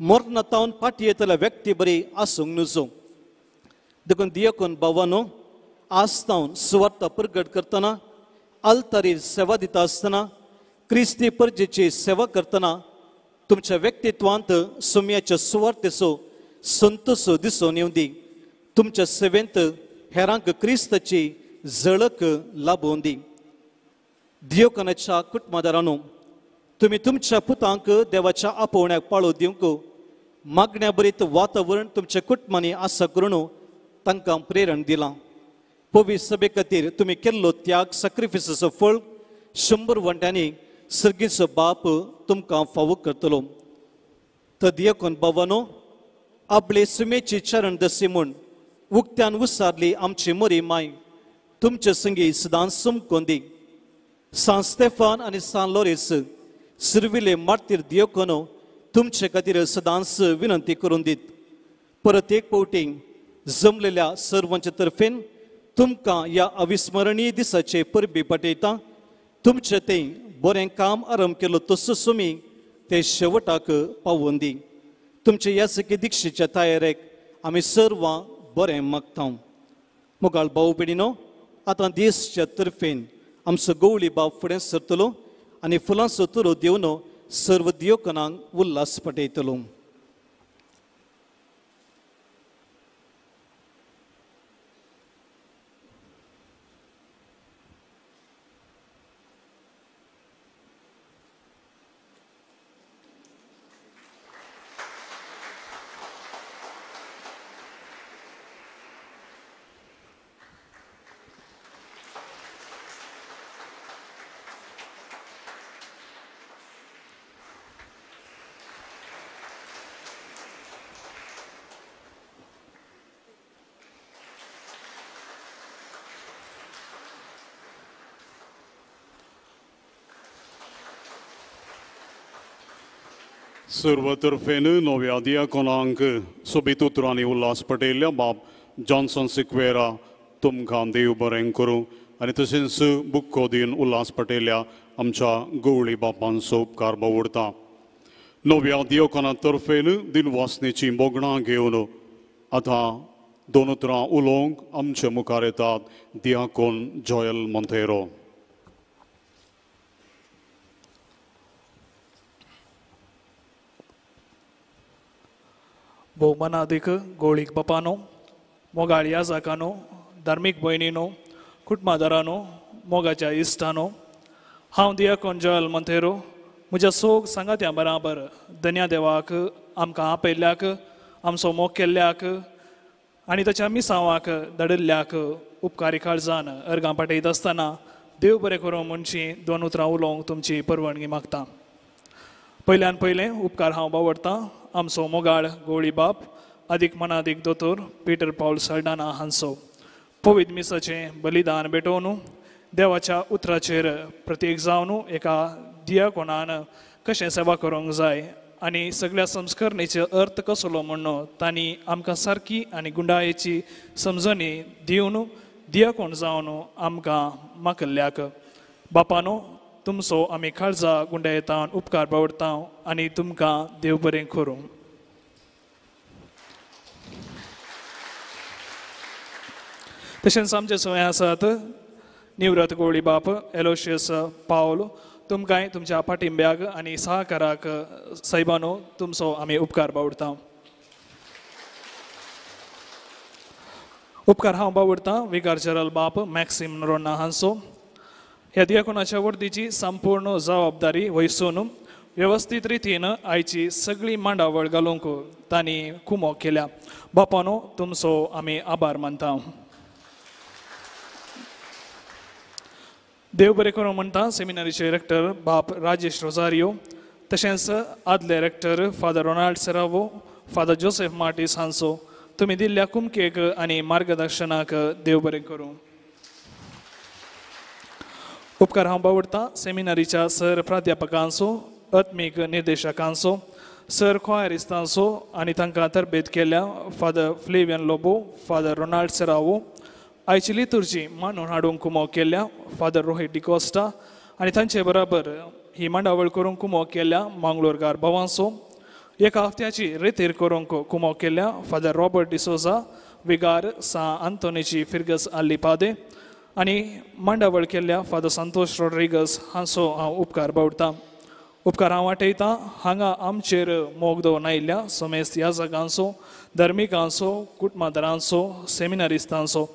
मरणातावन फाटी येतल्या व्यक्ती बरी आसूंक नुजो. देखून दियकोन बाबानो आज तावन सुवार्थ प्रगट करतना आल्तारीर सेवा दिता आसतना क्रिस्ती परजेची सेवा करतना तुमच्या व्यक्तित्वांत सोम्याच्या सुवार्थेचो संतोष दिसून येवं दी. तुमच्या सेवेंत हेरांक क्रिस्ताची झळक लाबोवन दी. दियोकनाच्या कुटुंबादारांनो तुमी तुमच्या पुतांक देवाच्या आपोवण्याक पाळो दिवंक मागण्या बरीत वातावरण तुमच्या कुटुंबांनी आसा करून तांकां प्रेरण दिलां. पवित्र सभे खातीर तुमी केल्लो त्याग सॅक्रिफिसाचो फळ 100 वांट्यांनी सर्गीचो बाप तुमकां फावो करतलो. तर दियकोन बाबानो आपले सुमेची चरण दसी म्हूण उक्त्यान उसारली आमची मोरी माय तुमचे संगी सदांच समकोन दी. सान स्टेफान आनी सान लोरेस सुर्विले मार्तीर दियोकोनो तुमचे खातीर सदांच विनंती करून दीत. परत एक फावटी जमलेल्या सर्वांचे तर्फेन तुमकां ह्या अविस्मरणीय दिसाचे परबी पाठयता. तुमचें तें बरें काम आरंभ केलो तसो तुमी ते शेवटाक पावोवन दी. तुमचे यासकी दीक्षेच्या तयारेक आमी सर्वां बरें मागता. मोगाळ भाव भयणीनो आतां देशच्या तर्फेन आमचो गवळी बाब फुडें सरतलो आनी फुलांचो तुरो दिवन सर्व दियोकनांक उल्हास पाठयतलो. सर्वतर्फेन नव्या दियाकोनांक सोबीत उतरांनी उल्हास पटेल्या बाब जॉन्सन सिक्वेरा तुमकां देव बरें करूं आनी तशेंच बुक्को दिवन उल्हास पटेल्या आमच्या गवळी बापांचो उपकार बावुडता. नव्या दियोकोना तर्फेन दिनवासनेची मोगणां घेवन आतां 2 उतरां उलोवंक आमचे मुखार येतात दियाकोन जॉयल मोंतेरो. भोवमानादीक गोळीक बापानो मोगाळ याजाकानो धार्मीक भयणीनो कुटुंबादारानो मोगाच्या इश्टानो हांव दियाकोन जॉयल मोंतेरो म्हज्या सोग सांगात्या बराबर धन्या देवाक आमकां आपयल्ल्याक आमचो मोग केल्ल्याक आनी ताच्या मिसांवाक धाडिल्ल्याक उपकारी काळजान अर्गां पाठयत आसतना देव बरें करूं म्हणची दोन उतरां उलोवंक तुमची परवानगी मागता. पयल्यान पयलें उपकार हांव बावडटा आमचो मोगाळ गोळी बाप आदीक मनादीक दोतोर पीटर पावल सल्डाना हांचो पवित्र मिसाचें बलिदान भेटोवन देवाच्या उतराचेर प्रतीक जावन एका दियाकोणान कशें सेवा करूंक जाय आनी सगळ्या संस्करणेचे अर्थ कसलो म्हणून तांणी आमकां सारकी आनी गुंडायेची समजणी दिवन दियाकोण जावन आमकां माकल्ल्याक. बापानो तुमचो आमी काळजा गुंडायेतान उपकार बावडता आनी तुमकां देव बरें करूं. तशेंच आमचे सवय आसात निवृत्त गोळी बाप एलोशियस पावल तुमकांय तुमच्या पाठिंब्याक आनी सहकाराक सायबानो तुमचो आमी उपकार बावडता. उपकार हांव बावडता विकार जनरल बाप मॅक्सिम नोरोन्हा हांचो. ह्या दियाकोनाच्या वर्दीची संपूर्ण जबाबदारी वयसून वेवस्थीत रितीन आयची सगळी मांडावळ घालूंक तांणी कुमोक केल्या. बापानो तुमचो आमी आभार मानता. देव बरें करूं म्हणटा सेमिनारीचे रेक्टर बाप राजेश रोजारियो तशेंच आदले rector father Ronald Serrao father Joseph Martis हांचो तुमी दिल्ल्या कुमकेक आनी मार्गदर्शनाक देव बरें करूं. उपकार हांव बावडटा सेमिनारीच्या सर प्राध्यापकांचो आत्मीक निर्देशकांचो सर ख्वायरिस्तांचो आनी तांकां तरबेत केल्या father Flavian Lobo father Ronald Serrao आयची लितुर्जी मानून हाडूंक कुमोक केल्या फादर रोहित डिकोस्टा आनी तांचे बराबर ही मांडावळ करूंक कुमोक केल्या मांगलोरकार भावांचो एका हफ्त्याची रेतीर करूंक कुमोक केल्या फादर रॉबर्ट डिसोजा विगार सा आंतोनीची फिर्गस आल्ली पादे आनी मांडावळ केल्ल्या फादर संतोष रॉड्रिगस हांचो हांव उपकार बावडटा. उपकार हांव वाटयता हांगा आमचेर मोग दवरून आयिल्ल्या समेस्त याजकांचो धर्मिकांचो कुटुंबादारांचो सेमिनारिस्तांचो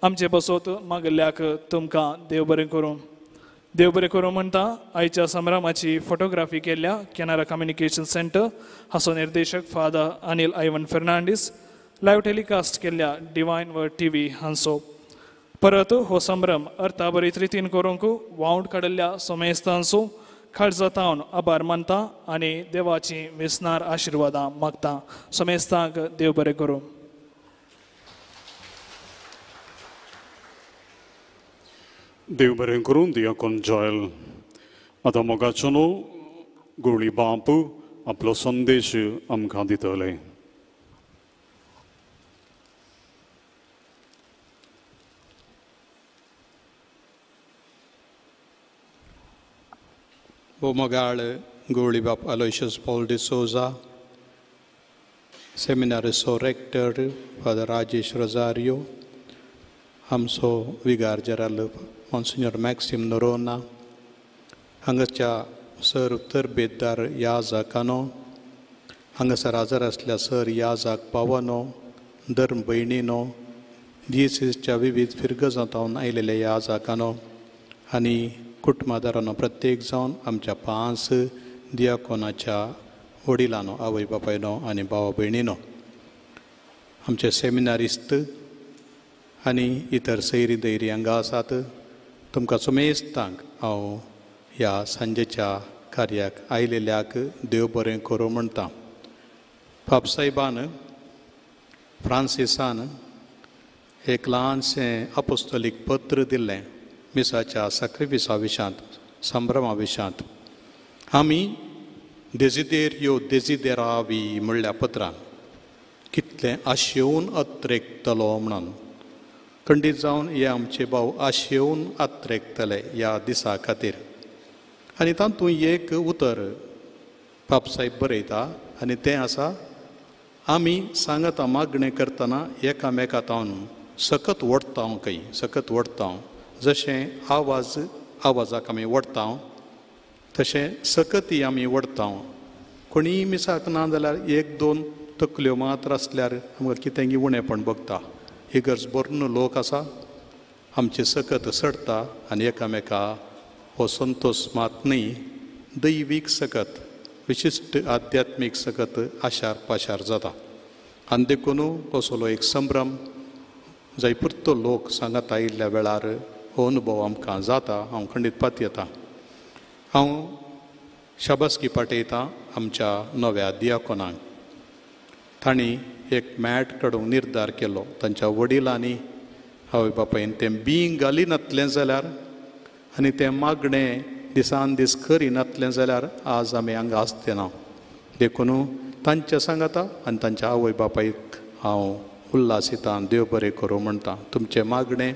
आमचे बसोत मागल्ल्याक तुमकां देव बरें करूं. देव बरें करूं म्हणटा आयच्या संभ्रमाची फोटोग्राफी केल्ल्या कॅनरा कम्युनिकेशन सेंटर हाचो निर्देशक father Anil Ivan Fernandes live telecast केल्ल्या डिवायन वर्ड टी व्ही हांचो. परत हो संभ्रम अर्थाबरीत रितीन करूंक वावंट काडिल्ल्या समेस्तांचो काळजातावन आभार मानता आनी देवाची वेसनार आशिर्वादां मागता. समेस्तांक देव बरें करूं. देव बरें करूं दियाकोन जॉयल. आतां मोगाचो न्हू गोळी बाप आपलो संदेश आमकां दितले. भोवमोगाळ गोळी बाप अलोयशियस पॉल डिसोजा सेमिनारीचो रेक्टर फादर राजेश रोजारियो आमचो विगार जनरल मॉन्सिन्योर मॅक्सिम नोरोन्हा हांगाच्या सर तरबेतदार याजकानो हांगासर हाजर आसल्या सर याजक पावनो धर्म भयणीनो दियेसीसच्या विविध फिरगजांतावन आयलेल्या याजकानो आनी कुटुंबादारांनो प्रत्येक जावन आमच्या 5 दियाकोनाच्या वडिलांनो आवय बापायनो आनी भावा भयणीनो आमचे सेमिनारिस्त आनी इतर सैरी दैरी हांगा आसात तुमकां सुमेस्तांक हांव ह्या सांजेच्या कार्याक आयलेल्याक देव बरें करूं म्हणटा. बापसाहेबान फ्रांसिसान एक ल्हानशें अपोस्तोलीक पत्र दिल्लें मिसाच्या साक्रिफिसा विशांत संभ्रमा विशांत. आमी देजिदेर यो देजिदेरावी म्हणल्या पत्रान कितलें आशेवन अत्रेकतलो म्हणून खंडीत जावन हे आमचे भाव आशेवन आत्रेकतले ह्या दिसा खातीर. आनी तातूंत एक उतर बापसाहेब बरयता आनी तें आसा आमी सांगता मागणें करतना एकामेका तावन सकत ओडटा खंय सकत ओडटा जशें आवाज आवाजाक आमी ओडटा तशें सकती आमी ओडटा. कोणीय मिसाक ना जाल्यार एक दोन तकल्यो मात्र आसल्यार आमकां कितेंगी उणेपण भोगता. इगर्ज भरून लोक आसा आमचे सकत सडटा आनी एकामेका हो संतोष मात न्ही दैवीक सकत विशिश्ट आध्यात्मीक सकत आशार पाशार जाता. आनी देखून असलो एक संभ्रम जायपुरतो लोक सांगात आयिल्ल्या वेळार हो अनुभव आमकां जाता. हांव खंडीत पातयेता. हांव शाबासकी पाठयतां आमच्या नव्या दियाकोनांक. तांणी एक मॅट काडूंक निर्धार केलो. तांच्या वडिलांनी आवय बापायन तें बीं घाली नातलें जाल्यार आनी तें मागणें दिसान दीस करी नातलें जाल्यार आज आमी हांगा आसते ना. देखून तांच्या सांगाता आनी तांच्या आवय बापायक हांव उल्हासितां देव बरें करूं म्हणटा. तुमचें मागणें,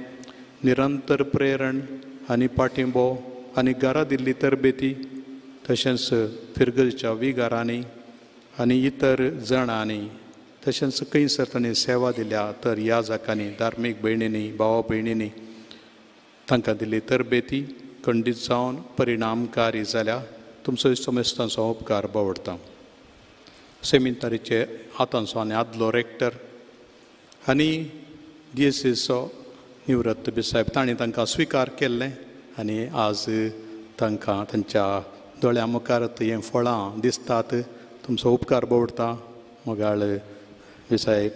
निरंतर प्रेरण आनी पाठिंबो आनी घरा दिल्ली तरबेती, तशेंच फिरगलच्या विगारांनी आनी इतर जाणांनी, तशेंच खंयसर तांणी सेवा दिल्या तर ह्या जाकांनी, धार्मीक भयणींनी, भावा भयणींनी तांकां दिल्ली तरबेती खंडीत जावन परिणामकारी जाल्या. तुमचो समेस्तांचो उपकार बावडटा. सेमिनारीचे आतांचो आनी आदलो रेक्टर आनी डीएससीचो निवृत्त बिसायब तांणी तांकां स्विकार केल्लें आनी आज तांकां तांच्या दोळ्यां मुखार हें फळां दिसतात. तुमचो उपकार बावडटा. मोगाळ बिसायब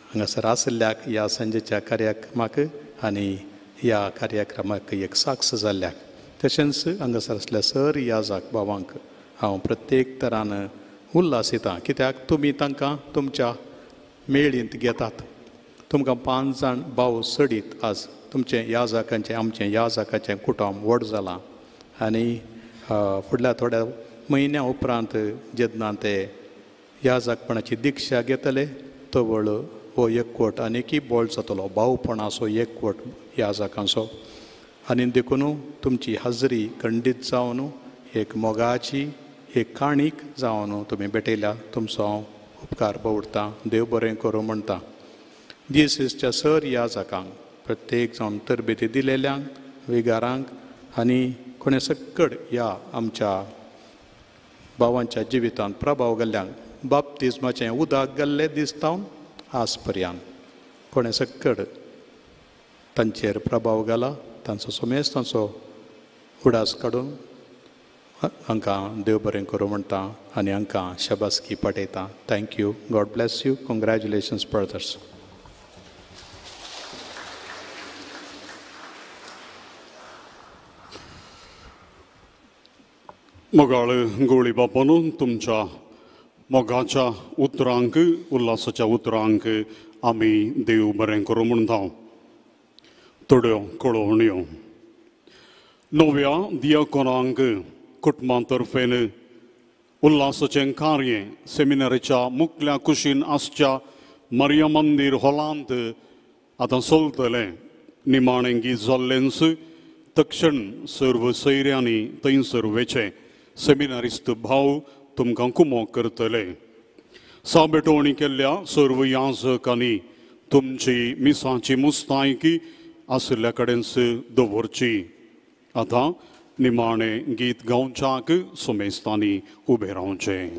हांगासर आशिल्ल्याक ह्या सांजेच्या कार्यक्रमाक आनी ह्या कार्यक्रमाक एक साक्ष जाल्ल्याक, तशेंच हांगासर आसल्या सर याजाक बाबांक हांव प्रत्येक तरान उल्हासितां, कित्याक तुमी तांकां तुमच्या मेळींत घेतात. तुमकां 5 जाण भाव सडीत आज तुमचें याजाकांचें आमचें याजाकाचें कुटुंब व्हड जालां आनी फुडल्या थोड्या म्हयन्या उपरांत जेन्ना ते याजाकपणाची दिक्षा घेतले तवळ हो एकवट आनीकय बोळ जातलो, भावपणाचो एकवट याजाकांचो. आनी देखून तुमची हाजरी खंडीत जावन एक मोगाची एक काणीक जावन तुमी भेटयल्या. तुमचो हांव उपकार बावडटा. देव बरें करूं म्हणटा. डीएसएसच्या सर याजाकांक प्रत्येक जावन तरबेती दिलेल्यांक, विगारांक आनी कोणे सक्कड ह्या आमच्या भावांच्या जिवितांत प्रभाव घाल्ल्यांक, बाप्तिज्माचें उदक घाल्लें दिसता आज पर्यंत कोणे सक्कड तांचेर प्रभाव घाला, तांचो समेस्त तांचो उडास काडून हांकां देव बरें करूं म्हणटा आनी हांकां शाबासकी पाठयता. Thank you. God bless you. Congratulations brothers. मोगाळ गोळी बापानू, तुमच्या मोगाच्या उतरांक, उल्हासाच्या उतरांक आमी देव बरें करूं म्हणटा. थोड्यो कळोवण्यो. नव्या दियाकोनांक कुटुंबा तर्फेन उल्हासाचें कार्य सेमिनारीच्या मुखल्या कुशीन आसच्या मरिया मंदीर हॉलांत आतां चलतलें. निमाणें गीत जाल्लेंच तक्षण सर्व सैऱ्यांनी थंयसर वेचें. सेमिनारिस्त भाव तुमकां कुमोक करतले. साबेटोवणी केल्ल्या सर्व याजकांनी तुमची मिसाची मुस्तायकी आशिल्ल्या कडेनच दवरची. आतां निमाणें गीत गावच्याक सुमेस्तांनी उबें रावचें.